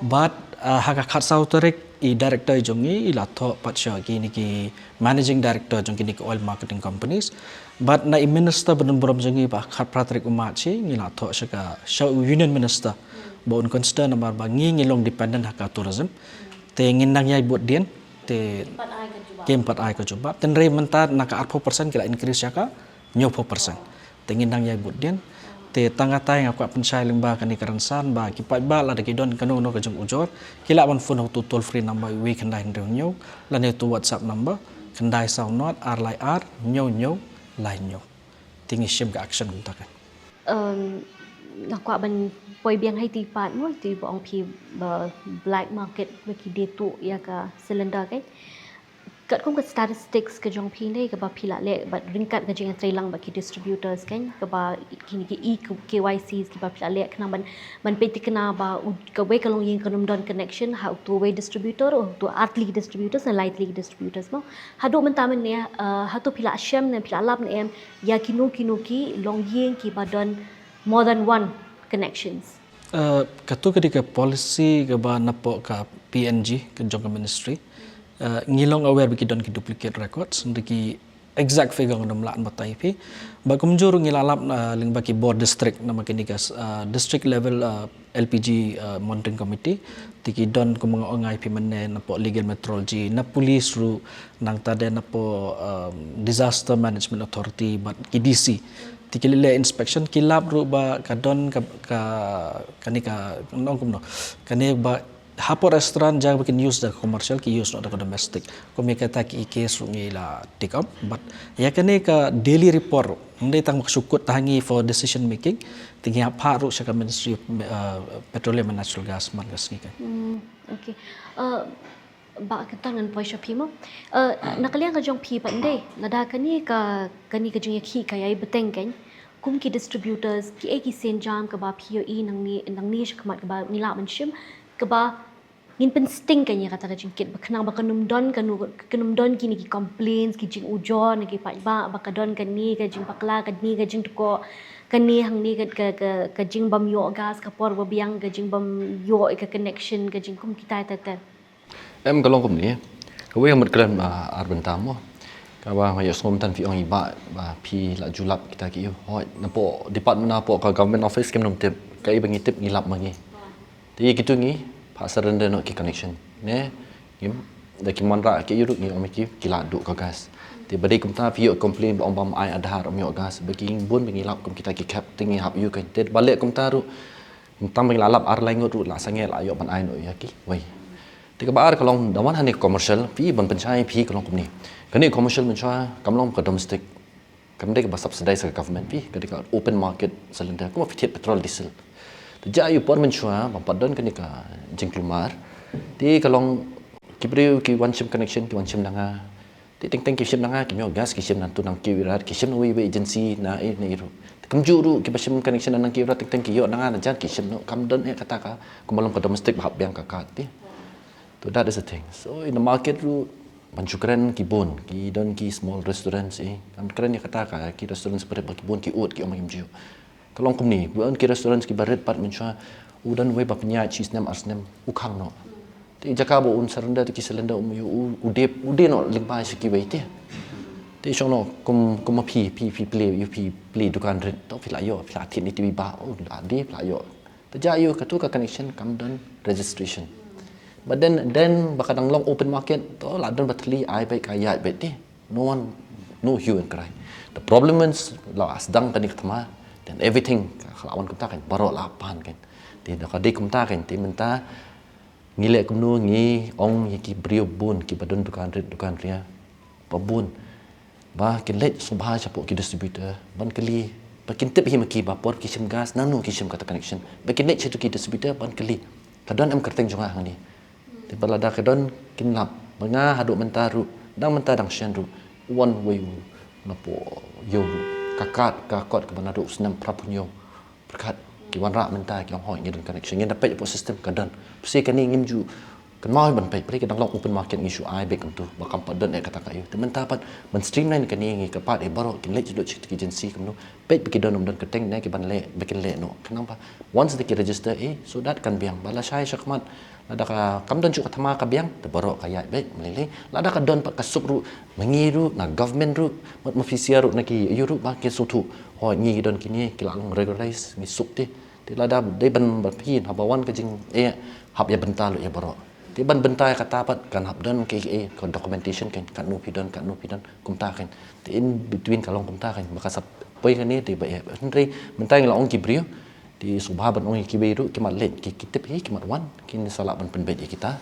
Bad, uh, ha ka khatsaw tarik i director jong ngi i la thoh pat sha kine ki managing director jong kine ki oil marketing companies. Bad na i minister ba don burom jong ngi ba khatphra tarik u March hi ngi la thoh sha ka, sha u union minister ba un consider namar ba ngi ngi long dependent ha ka tourism. Te ngin nang ïai bud dien te kim pat ai ka jubab. Tynrai mynta na ka arphew percent ki la increase sha ka hynñiewphew percent. Te ngin nang ïai bud dien. Te tang katai nga kwah pynshai lyngba kane ka rynsan ba ki paidbah lada ki don kano kano ka jingujor ki lah ban phone ha u toll free number wei khyndai hynriew hynñiew lane u WhatsApp number khyndai saw nod ar lai ar hynñiew hynñiew lai hynñiew. Te ngi shim ka action kumta ka. Um, nga kwah ban poi biang ha iti pat mo, iti ba ong phi ba black market ba ki dei tuh ïa ka cylinder ka. Katkum ka statistics ka jong phi ne kaba phi la leh bad ryngkat ka jingïatreilang bad ki distributors kan kaba kine ki E K Y Cs kiba phi la leh khnang ban, ban peit thikna ba u, kawei ka longïing kan ym don connection ha uto uwei distributor, uto ar tylli ki distributors ne lai tylli ki distributors mo. Haduh mynta mynne, uh, hato phi la shem ne phi la lap ne em ïa kino kino ki longïing kiba don more than one connections? Uh, kato ka dei ka policy kaba napoh ka P N G ka jong ka ministry. Uh, ngi long aware ba ki don ki duplicate records, hynrei ki exact figure ngam lah ban batai phi. Ba kumjuh ruh ngi la lap, uh, lyngba ki bor district namar kine ka, uh, district level, uh, L P G, uh, monitoring committee. Te ki don kumba nga ong ïa phi mynne napoh legal metrology, na police ruh, nangta de napoh, um, disaster management authority bad ki D C. Te ki leh inspection ki lap ruh ba ka don ka, ka, kane ka, nong kumno. Kane ba hapoh restaurant jaka ba kin use da ka commercial ki use noh da ka domestic. Kum ïa kata ki case ruh ngi la take up. But ïa kane ka daily report ruh, ym dei tang ba ka shu kut tang ha ngi for decision making. Te ngi hap phah ruh sha ka Ministry of, uh, Petroleum and Natural Gas man ka sngi ka. Hmm, okay. Uh, Bah Kynton ngan poi sha phi mo. Uh, na ka liang ka jong phi pat ym dei lada kane ka, kane ka jingïakhih ka ïai bteng kan. Kum ki distributors, kiei ki sienjam kaba phi ïohi nangne, nangne shakhmat kaba ngi lah ban shim, kaba ngin pynsting kan ïa kata ka jingkit ba khnang ba kan ym don, kan ym, kan ym don kine ki complaints, ki jingujor na ki paidbah ba ka don kane ka jingbakla, kane ka jingtkoh, kane hangne ka, ka, ka, ka jingbym ïoh gas, ka por ba biang ka jingbym ïoh ka connection, ka jingkum kitai ter ter. Em ka long kumne. Kawei ka mut kren ba ar bynta mo. Kaba nga ïohsngew mynta phi ong i Bah ba phi la ju lap kita ki ïew. Hooid, napoh department, napoh ka government office kim nym tip. Kaei ba ngi tip ngi lap ma ngi. Te ïa kitu ngi phah surrender noh ki connection. Ne, ngim, da ki wanrah ki ïew ruh ngi ong ma ki, ki la duh ka gas. Te ba dei kumta phi ïoh complain ba ong bym ai Aadhaar, ym ïoh gas. Ba ki bun ba ngi lap kum kita ki khep te ngi hap ïew kan. Te ba leh kumta ruh, tang ba ngi la lap ar lai ngut ruh la sangeh la ïoh ban ai noh ïa kiwei. Te kaba ar ka long da wan ha kane ka commercial, phi ban pynshai phi ka long kumne. Kane ka commercial mynshuwa kam long ka domestic. Kam dei kaba subsidize ka government phi, ka dei ka open market cylinder, kumba phi thied petrol diesel. Te jia ïa u por mynshuwa ba pat don kane ka jingkulmar. Te ka long ki briew ki wan shim connection, ki wan shim na nga. Te teng teng ki shim na nga, kim ïoh gas, ki shim na tu nang ki wirat, ki shim na wei wei agency na e na iru. Te kumjuh ruh kiba shim connection na nang ki wirat teng teng ki ïoh na nga na jan ki shim noh, kam don eh kata ka, kumba long ka domestic ba hap biang ka card te. So that is the thing. So in the market ruh, ban shu kren ki bun, ki don ki small restaurants eh. Kam kren ïa kata ka, ki restaurants ba rit ba ki bun ki ud ki ong ba kim ju. Ka long kumne, bun ki restaurants kiba rit pat mynshuwa, u don wei ba pynïaid shi snem ar snem, u khang noh. Te jaka ba un surrender te ki cylinder um ïoh, u, u dep, u dep noh lyngba sha kiwei te. Te shong noh, kum, kum ma phi, phi, phi plie, ïa phi plie dukan rit, to phi la ïoh, phi la thied ne te wei bah, oh, la dep, phi la ïoh. Te jia ïa katu ka connection kam don registration. But then, then ba ka dang long open market, to la don ba thylli ai beit ka ïaid beit te. No one, no hue and cry. The problem is la sdang kane ka thma, then everything ka la wan kumta kan baroh la pan kan. Te da ka dei kumta kan, te mynta ngi leh kumno, ngi ong ïa ki briew bun kiba don dukan rit dukan ria. Ba bun. Ba kin leit sngewbha shapoh ki distributor ban kylli. Ba kin tip hi ma ki ba por ki shim gas nangno ki shim kata connection. Ba kin leit shato ki distributor ban kylli. Ka don em kyrteng jong nga hangne. Te ba lada ka don kin lap. Ba nga haduh mynta ruh, dang mynta dang shen ruh, wan wei u napoh ïew ruh. Ka card, ka code kaba naduh u snem phra phew hynñiew. Pyrkhat ki wanrah mynta ki ong hooid ngi don connection, ngi da peit hapoh system ka don. Phi kane ngim ju kynmaw ban peit, pyrkhat ka dang long open market ngi shu ai beit kumtu ba kam pat don eh kata ka ïew. Te mynta pat ban streamline kane ngi kyrpad eh baroh kin leit sha ki agency kumno. Peit ba ki don ym don kyrteng ne ki ban leh ba kin leh noh. Khnang ba once da ki register eh, so that kan biang ba lashai shakhmat. Lada ka kam don shuh ka thma ka biang, te baroh ka ïaid beit, ma lei lei. Lada ka don pat ka suk ruh, ma ngi ruh, na government ruh, mut ma phi sha ruh, na ki ïew ruh, ba ki sngewthuh. Hooid ngi don kine, ki la long regularize, ngi suk te. Te lada dei ban ba phi, haba wan ka jing, eh, hap ïa bynta lut ïa baroh. Te ban bynta ïa kata pat, kan hap don ki, eh, ka documentation kan, katno phi don, katno phi don, kumta kan. Te in between ka long kumta kan, ba ka sap poi kane, te ba eh, hynrei, mynta ngi la ong ki briew, Te sngewbha ban ong ïa kiwei ruh, ki mat leit, ki, ki tip hi, ki mat wan, kin sa lah ban pynbeit ïa kita.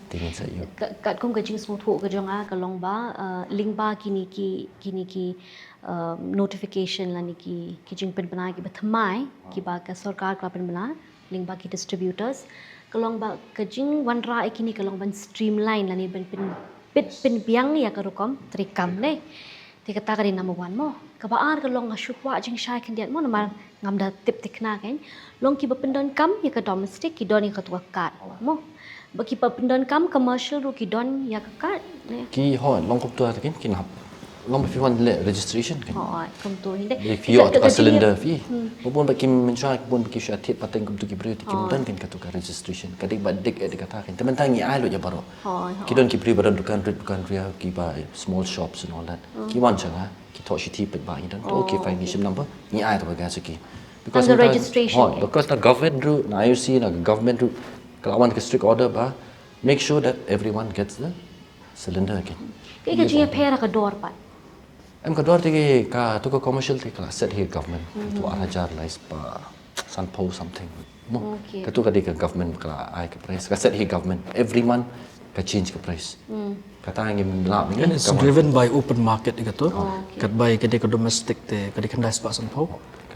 Te ngin sa ïoh. Ka, katkum ka jingsngewthuh ka jong nga ka long ba, uh, lyngba kine ki, kine ki, uh, notification lane ki, ki jingpynbna kiba thymmai, kiba ka sorkar ka la pynbna, lyngba ki distributors, ka long ba ka jingwanrah ïa kine ka long ban streamline lane ban pyn, pyn, pynbiang ïa ka rukom treikam ne. Te kata ka dei number one mo. Kaba ar ka long nga shu kwah jingshai khyndiat mo namar ngam da tip thikna kein. Long kiba pyndonkam ïa ka domestic ki don ïa katu ka card mo. Ba kiba pyndonkam commercial ruh ki don ïa ka card ne. Ki hooid long kumtu ha kein kin hap. Long ba phi wan leh registration kein. Hooid kumtu hi de. Phi ïoh ka cylinder phi. Ba bun ba kim mynshuwa ba bun ba ki shu thied pateng kumtu ki briew te kim don kein katu ka registration. Ka dei ba dik eh dei kata kein. Te mynta ngi ai lut ïa baroh. Ki don ki briew ba don dukan rit dukan ria kiba small shops and all that. Ki wan sha nga, ki thoh shithi peit ba ngi don. Okay, fine, ngi shim number, ngi ai to ba gas ki. Because under registration, hooid, because na government ruh, na I O C, na government ruh, ka la wan ka strict order ba make sure that everyone gets the cylinder again. Ka ka jingïapher ka dor pat. Em ka dor te katu ka commercial te ka la set hi government. Katu ar hajar lai spah sanphew something. Mo. Katu ka dei ka government ka la ai ka price. Ka set hi government. Every month ka change ka price. Kata ngim lah. And it's driven by open market katu. Kat bai ka dei ka domestic te ka dei khyndai spah sanphew.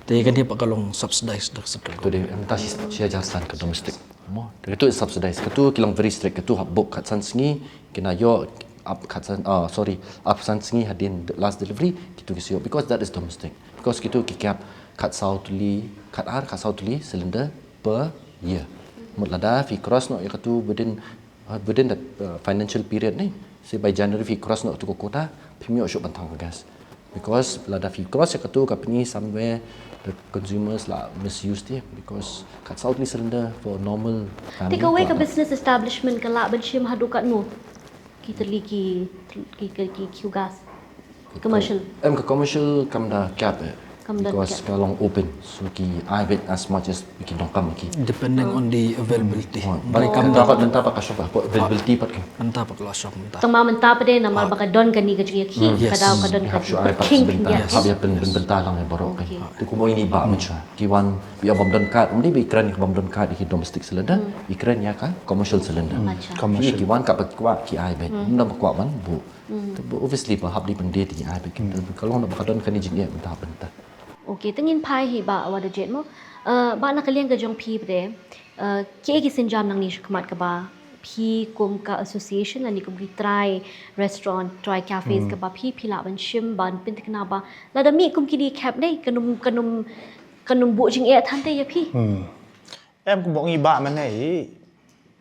Te ka dei pat ka long subsidized da ka central. Katu dei em ta shi hajar san ka domestic. Mo, katu is subsidized. Katu ki long very strict. Katu hap book khatsan sngi, kine ïoh ap khatsan, ah, sorry, ap san sngi hadien last delivery, kitu ki sa ïoh. Because that is domestic. Because kitu ki kap khatsaw tylli, khatar, khatsaw tylli cylinder per year. Mut lada phi cross noh ïa katu within, uh, within that, uh, financial period ne. Say by January phi cross noh katu ka quota, phim ïoh shuh ban thang ka gas. Because lada phi cross ïa katu ka pyni somewhere, the consumers la misuse ïa, because kat saw tylli cylinder for normal family. Te kawei ka business establishment ka lah ban shim haduh katno ki tylli ki ki ki, ki, ki gas commercial. Em, ka commercial kam da cap eh. Kam da Because cap. Ka long open, so ki ai beit as much as ki donkam ki. Depending on the availability. Bad ka dapat mynta pat ka shop, availability pat ka. Mynta pat ka la shop mynta. Tang ma mynta pat de namar ba ka don kane ka jingïakhih, Yes. Ka daw ka don ka Hap shu ai pat king bynta, yes. Hap ïa pynbynta lang ïa baroh kan. Okay. Te kumba ïa ngi ba mynta ki wan, ïa bym don card, ym dei ba i kren ïa ka bym don card ïa ki domestic cylinder, i kren ïa ka commercial cylinder. Acha. Ki ki wan ka pat kwah ki ai beit. Ym da ba kwah ban buh. Te ba obviously ba hap dei ban dei te ki ai beit. Ka long da ba ka don kane jingeh mynta mynta. Okay, te ngin phai hi Bah Wadajit mo. Uh, ba na ka liang ka jong phi pat de. Uh, ki ki sienjam nangne shakhmat kaba phi kum ka association lane kum ki trai restaurant, trai cafes kaba phi phi lah ban shim ban pynthikna ba lada mih kum kine ki khep ne kan ym kan ym kan ym buh jingeh than te ïa phi. Em kumba ngi ba mynne hi,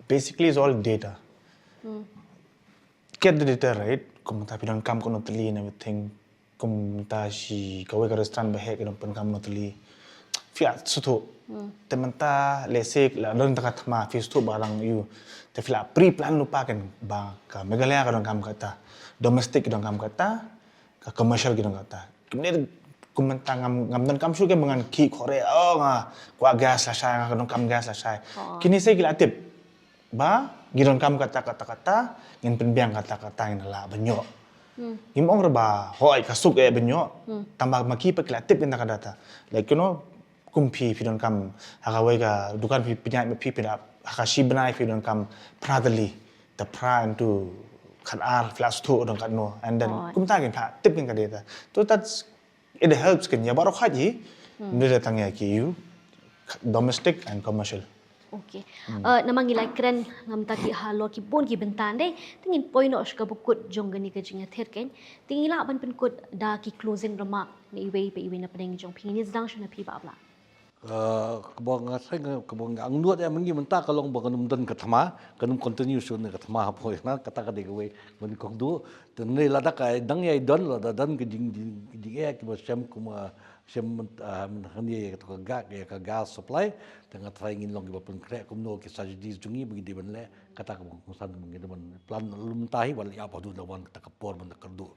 basically is all data. Get the data right, kumta phi donkam katno tylli and everything. Kumta shi kawei ka restaurant ba heh ka don pyndonkam katno tylli. Phi ïa sngewthuh. Te mynta let's say la don ta ka thma phi sngewthuh ba rang ïu. Te phi la pre plan lypa kan ba ka Meghalaya ka donkam kata. Domestic ka donkam kata. Ka commercial ki don kata. Kumne kum mynta ngam ngam donkam shuh ke ba ngan khih khore, oh nga kwah gas lashai, nga donkam gas lashai. Kine se ki la tip ba ngi donkam kata kata kata, ngin pynbiang kata kata, ngin lah ban ïoh. Ngim ong re ba hooid ka suk eh ban ïoh. Tang ba ma ki pat ki la tip ïa ka data. Like, you know, kum phi phi donkam ha kawei ka dukan phi pynïaid ma phi phi da ha ka shi bnai phi donkam phra tylli. Te phra into khatar phi la sngewthuh don katno. And then kumta ngin phah tip ïa ka data. So that's, it helps kan ïa baroh khoit hi. Ym dei tang ïa ki ïu domestic and commercial. Okay. Uh, namar ngi la kren namar ki halor ki bun ki bynta de. Te ngin poi noh sha kaba kut jong kane ka jingïathir kan. Te ngi lah ban pynkut da ki closing remark na iwei pa iwei na pdeng jong phi, ngin sdang shuh na phi Bah Blah. Uh, kaba nga seng kaba nga angnud ïa mynta ka long ba kan ym don ka thma, kan ym continue shuh ne ka thma hapoh na kata ka dei kawei ban kong du. Te ne lada ka dang ïa don, lada don ka jing jing jing eh kiba shem kum shem mynta mynta ïa ka ga ïa ka gas supply. Te nga try ngin long kiba pynkhreh kumno ki strategies jong ngi ba ngi dei ban leh, kata kaba kongsan ba ngi dei ban plan lum tahi ban ïa ba du da wan kata ka por ban da kyrduh.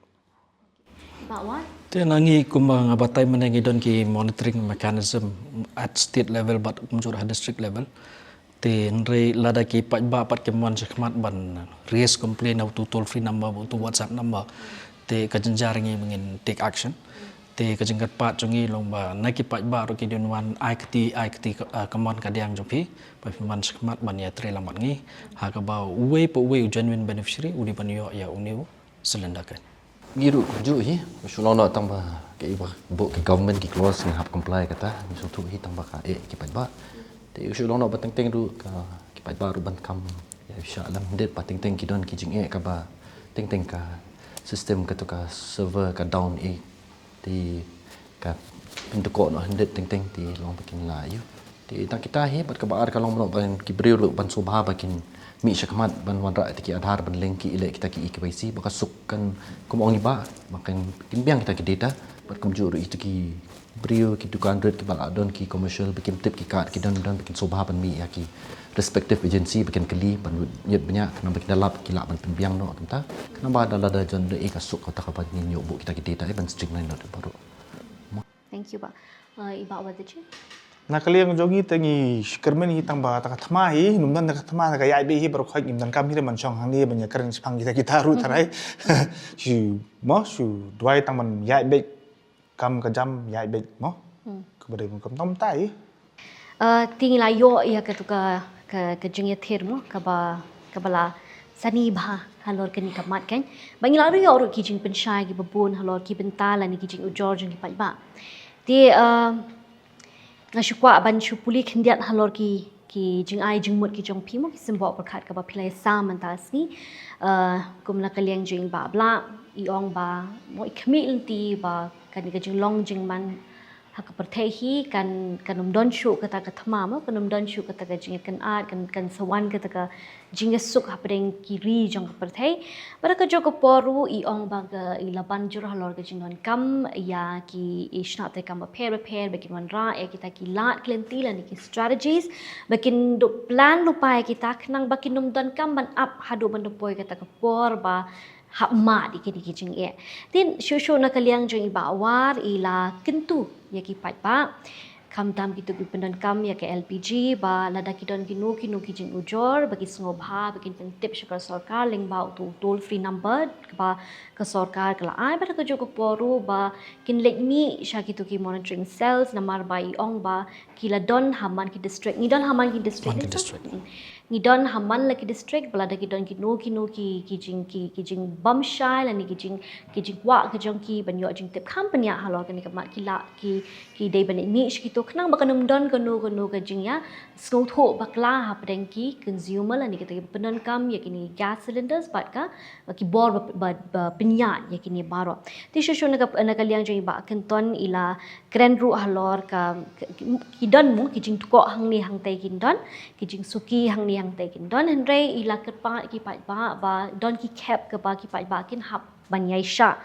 Bah Wan. Te na ngi kumba nga batai mynne ngi don ki monitoring mechanism at state level bad kumjuh ha district level. Te hynrei lada ki paidbah pat kim wan shakhmat ban raise complaint ha uto toll free number bad uto WhatsApp number. Te ka jynjar ngi ba ngin take action. Te ka jingkyrpad jong ngi long ba na ki paidbah ruh ki don wan ai kti ai kti ka mon ka diang jong phi ba phi wan shakhmat ban ïatrei lang bad ngi ha kaba uwei pa uwei u genuine beneficiary u dei ban ïoh ïa une u cylinder kan. Ngi ruh kumjuh hi, shu long noh tang ba ka i ba buh ka government ki clause ngi hap comply kata, ngi sngewthuh hi tang ba ka eh ki paidbah. Te shu long noh ba teng teng ruh ka ki paidbah ruh ban kam ïa sha lam hyndet ba teng teng ki don ki jingeh kaba teng teng ka system katu ka server ka down eh. Te ka pynduh noh hyndet teng teng te long ba kin la ïa. Te tang kita hi bad kaba ar ka long noh ba ki briew ruh ban sngewbha ba kin mih shakhmat ban wanrah ïa ki Aadhaar ban link ki ïaleh kita ki e-KYC ba ka suk kan kum ong i ba ba kan kin biang kita ki data bad kumjuh ruh ïa ki briew ki dukan rit kiba la don ki commercial ba kim tip ki card ki don don ba kin sngewbha ban mih ïa ki respective agency ba kin kylli ban ñiut bniah khnang ba kin da lap ki lah ban pynbiang noh kumta khnang ba da lada jan da e ka suk kata ka ban ngin ïoh buh kita ki data eh ban streamline noh baroh. Thank you Bah. Uh, i Bah Wadajit. Na ka liang jong ngi te ngi kyrmen hi tang ba ta ka thma hi, ym don ta ka thma ta ka ïaid beit hi baroh khoit ngim donkam hi ban shong hangne ban ïa kren shaphang kita kita ruh tharai. Shu mo shu duwai tang ban ïaid beit kam ka jam ïaid beit mo. Kaba dei kam tam tai. Uh, te ngi la ïoh ïa katu ka ka ka jingïathir mo kaba kaba la sani bha halor kane ka mat kan. Ba ngi la ruh ïoh ruh ki jingpynshai kiba bun halor ki bynta lane ki jingujor jong ki paidbah. Te uh, nga shu kwah ban shu pule khyndiat halor ki ki jingai jingmut ki jong phi mo ki symboh pyrkhat kaba phi la ïasam mynta ka sngi. Uh, kum na ka liang jong i Bah Blah i ong ba mo i khmih lynti ba kane ka jinglong jingman ka pyrthei hi kan, kan ym don shuh kata ka thma mo, kan ym don shuh kata ka jingkynad, kan, kan sa wan kata ka jingïasuk hapdeng ki ri jong ka pyrthei. Bad ha kajuh ka por ruh i ong ba ka, i la ban jur halor ka jingdonkam ïa ki, i shnat treikam bapher bapher ba kin wanrah ïa kita ki lad ki lynti lane ki strategies ba kin duh plan lypa ïa kita khnang ba kin ym donkam ban ap haduh ban da poi kata ka por ba hap mad ïa kine ki jingeh. Te shuh shuh na ka liang jong i Bah War i la kyntu ïa ki paidbah, khamtam kito ki pyndonkam ïa ka L P G, ba lada ki don kino kino ki jingujor ba ki sngewbha ba kin pyntip sha ka sorkar lyngba uto u toll free number kaba ka sorkar ka la ai. Bad ha kajuh ka por ruh ba kin leit mih sha kito ki monitoring cells, namar ba i ong ba ki la don ha man ki district. Ngi don ha man ki district. Man ki district. Mm. Ngi don ha man la ki district, ba lada ki don kino kino ki, ki jing, ki, ki jingbymshai lane ki jing, ki jingkwah ka jong ki ban ïoh jingtip, kham pynïaid halor kane ka mat, ki la, ki, ki dei ban leit mih sha kito khnang ba kan ym don kano kano ka jingïasngewthuh bakla hapdeng ki consumer lane kita ki pyndonkam ïa kine gas cylinders bad ka, ba ki bor ba, ba, ba pynïaid ïa kine baroh. Te shuh shuh na ka, na ka liang jong i Bah Kynton i la kren ruh halor ka, ki, ki don mo ki jingtkoh hangne hangtai kin don, ki jingsuki hangne hangtai kin don, hynrei i la kyrpad ïa ki paidbah ba don ki khep kaba ki paidbah kin hap ban ïaishah.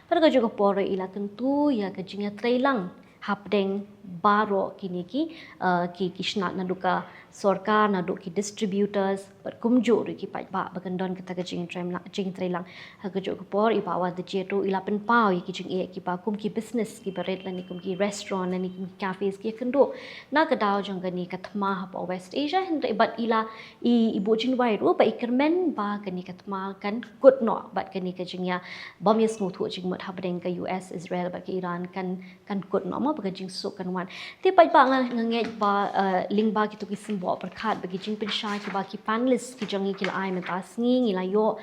Bad ha kajuh ka por i la kyntu ïa ka jingïatreilang hapdeng baroh kine ki, uh, ki, ki shnat naduh ka sorkar, naduh ki distributors, bad kumjuh ruh ki paidbah ba kan don kata ka jingtreilang, jingtreilang. Ha kajuh ka por i Bah Wadajet ruh i la pynpaw ïa ki jingeh kiba kum ki business kiba rit lane kum ki restaurant lane kum ki cafes ki ïakynduh na ka daw jong kane ka thma hapoh West Asia, hynrei bad i la, i, i buh jingduwai ruh ba i kyrmen ba kane ka thma kan kut noh bad kane ka jingïa bym ïasngewthuh jingmut hapdeng ka U S, Israel bad ka Iran kan kan kut noh mo, ba ka jingsuk kan wan. Te paidbah, nga, nga ngeit ba, eh, lyngba kito ki symboh pyrkhat bad ki jingpynshai kiba ki panelist ki jong ngi ki la ai mynta sngi, ngi la ïoh,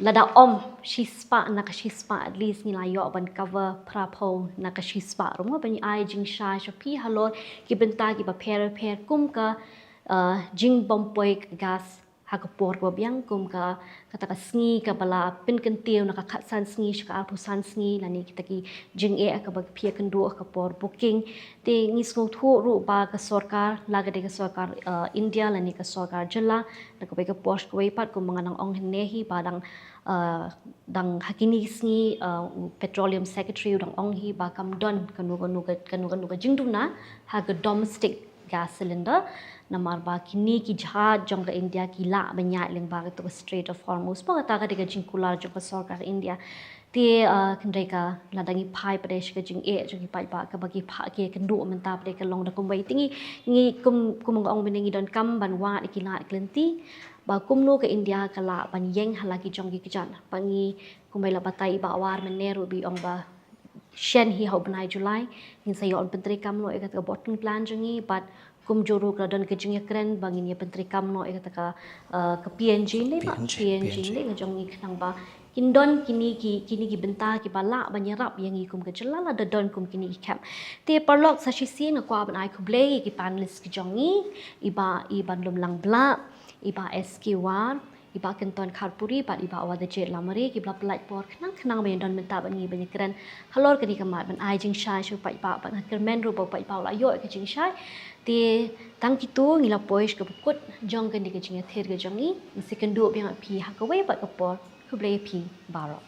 lada ym shispah na ka shispah, at least ngi la ïoh ban cover phraphew na ka shispah ruh mo, ban ai jingshai sha phi halor ki bynta kiba pher pher kum ka, eh, jingbym poi ka gas ha ka por kaba biang, kum ka, kata ka sngi kaba la pynkyntiew na ka khatsan sngi sha ka arphew san sngi, lane kita ki jingeh kaba phi ïakynduh ha ka por booking. Te ngi sngewthuh ruh ba ka sorkar, la ka dei ka sorkar, eh, India lane ka sorkar jylla, na kawei ka por sha kawei pat, kumba nga dang ong hynne hi ba dang, eh, dang ha kine ki sngi, eh, u Petroleum Secretary u dang ong hi ba kam don kano kano ka, kano kano ka jingduna ha ka domestic gas cylinder, namar ba kine ki jahaj jong ka India ki lah ban ïaid lyngba kato ka Strait of Hormuz, ba kata ka dei ka jingkular jong ka sorkar India. Te, uh, hynrei ka, lada ngi phai pat sha ka jingeh jong ki paidbah kaba ki phah ki ïakynduh mynta pat ka long da kumwei. Te ngi, ngi kum, kum nga ong mynne, ngi donkam ban wad ïa ki lad ki lynti ba kumno ka India ka lah ban ïeng ha la ki jong ki kjat. Ba ngi, kumba i la batai i Bah War mynne ruh ba i ong ba shen hi ha u bnai July ngin sa ïoh pyntreikam noh ïa kata ka bottling plant jong ngi, bad kumjuh ruh ka la don ka jingïakren ba ngin ïa pyntreikam noh ïa kata ka, uh, ka P N G lei, ba P N G, P N G lei ka jong ngi, khnang ba kin don kine ki, kine ki bynta kiba lah ban ïarap ïa ngi kum ka jylla lada don kum kine ki khep. Te paralok, sa shisien nga kwah ban ai khublei ïa ki panelist ki jong ngi, i Bah, i Banlumlang Blah, i Bah S K War, i Bah Kynton Kharpuri bad i Bah Wadajet Lamare, kiba la pyllait por khnang khnang ban ïadon mynta bad ngi ban ïakren halor kane ka mat, ban ai jingshai sha u paidbah, bad nga kyrmen ruh ba u paidbah u la ïoh ïa ka jingshai. Te tang kito, ngi la poi sha kaba kut jong kane ka jingïathir ka jong ngi. Ngi sa ïakynduh biang ïa phi ha kawei pat ka por. Khublei ïa phi baroh.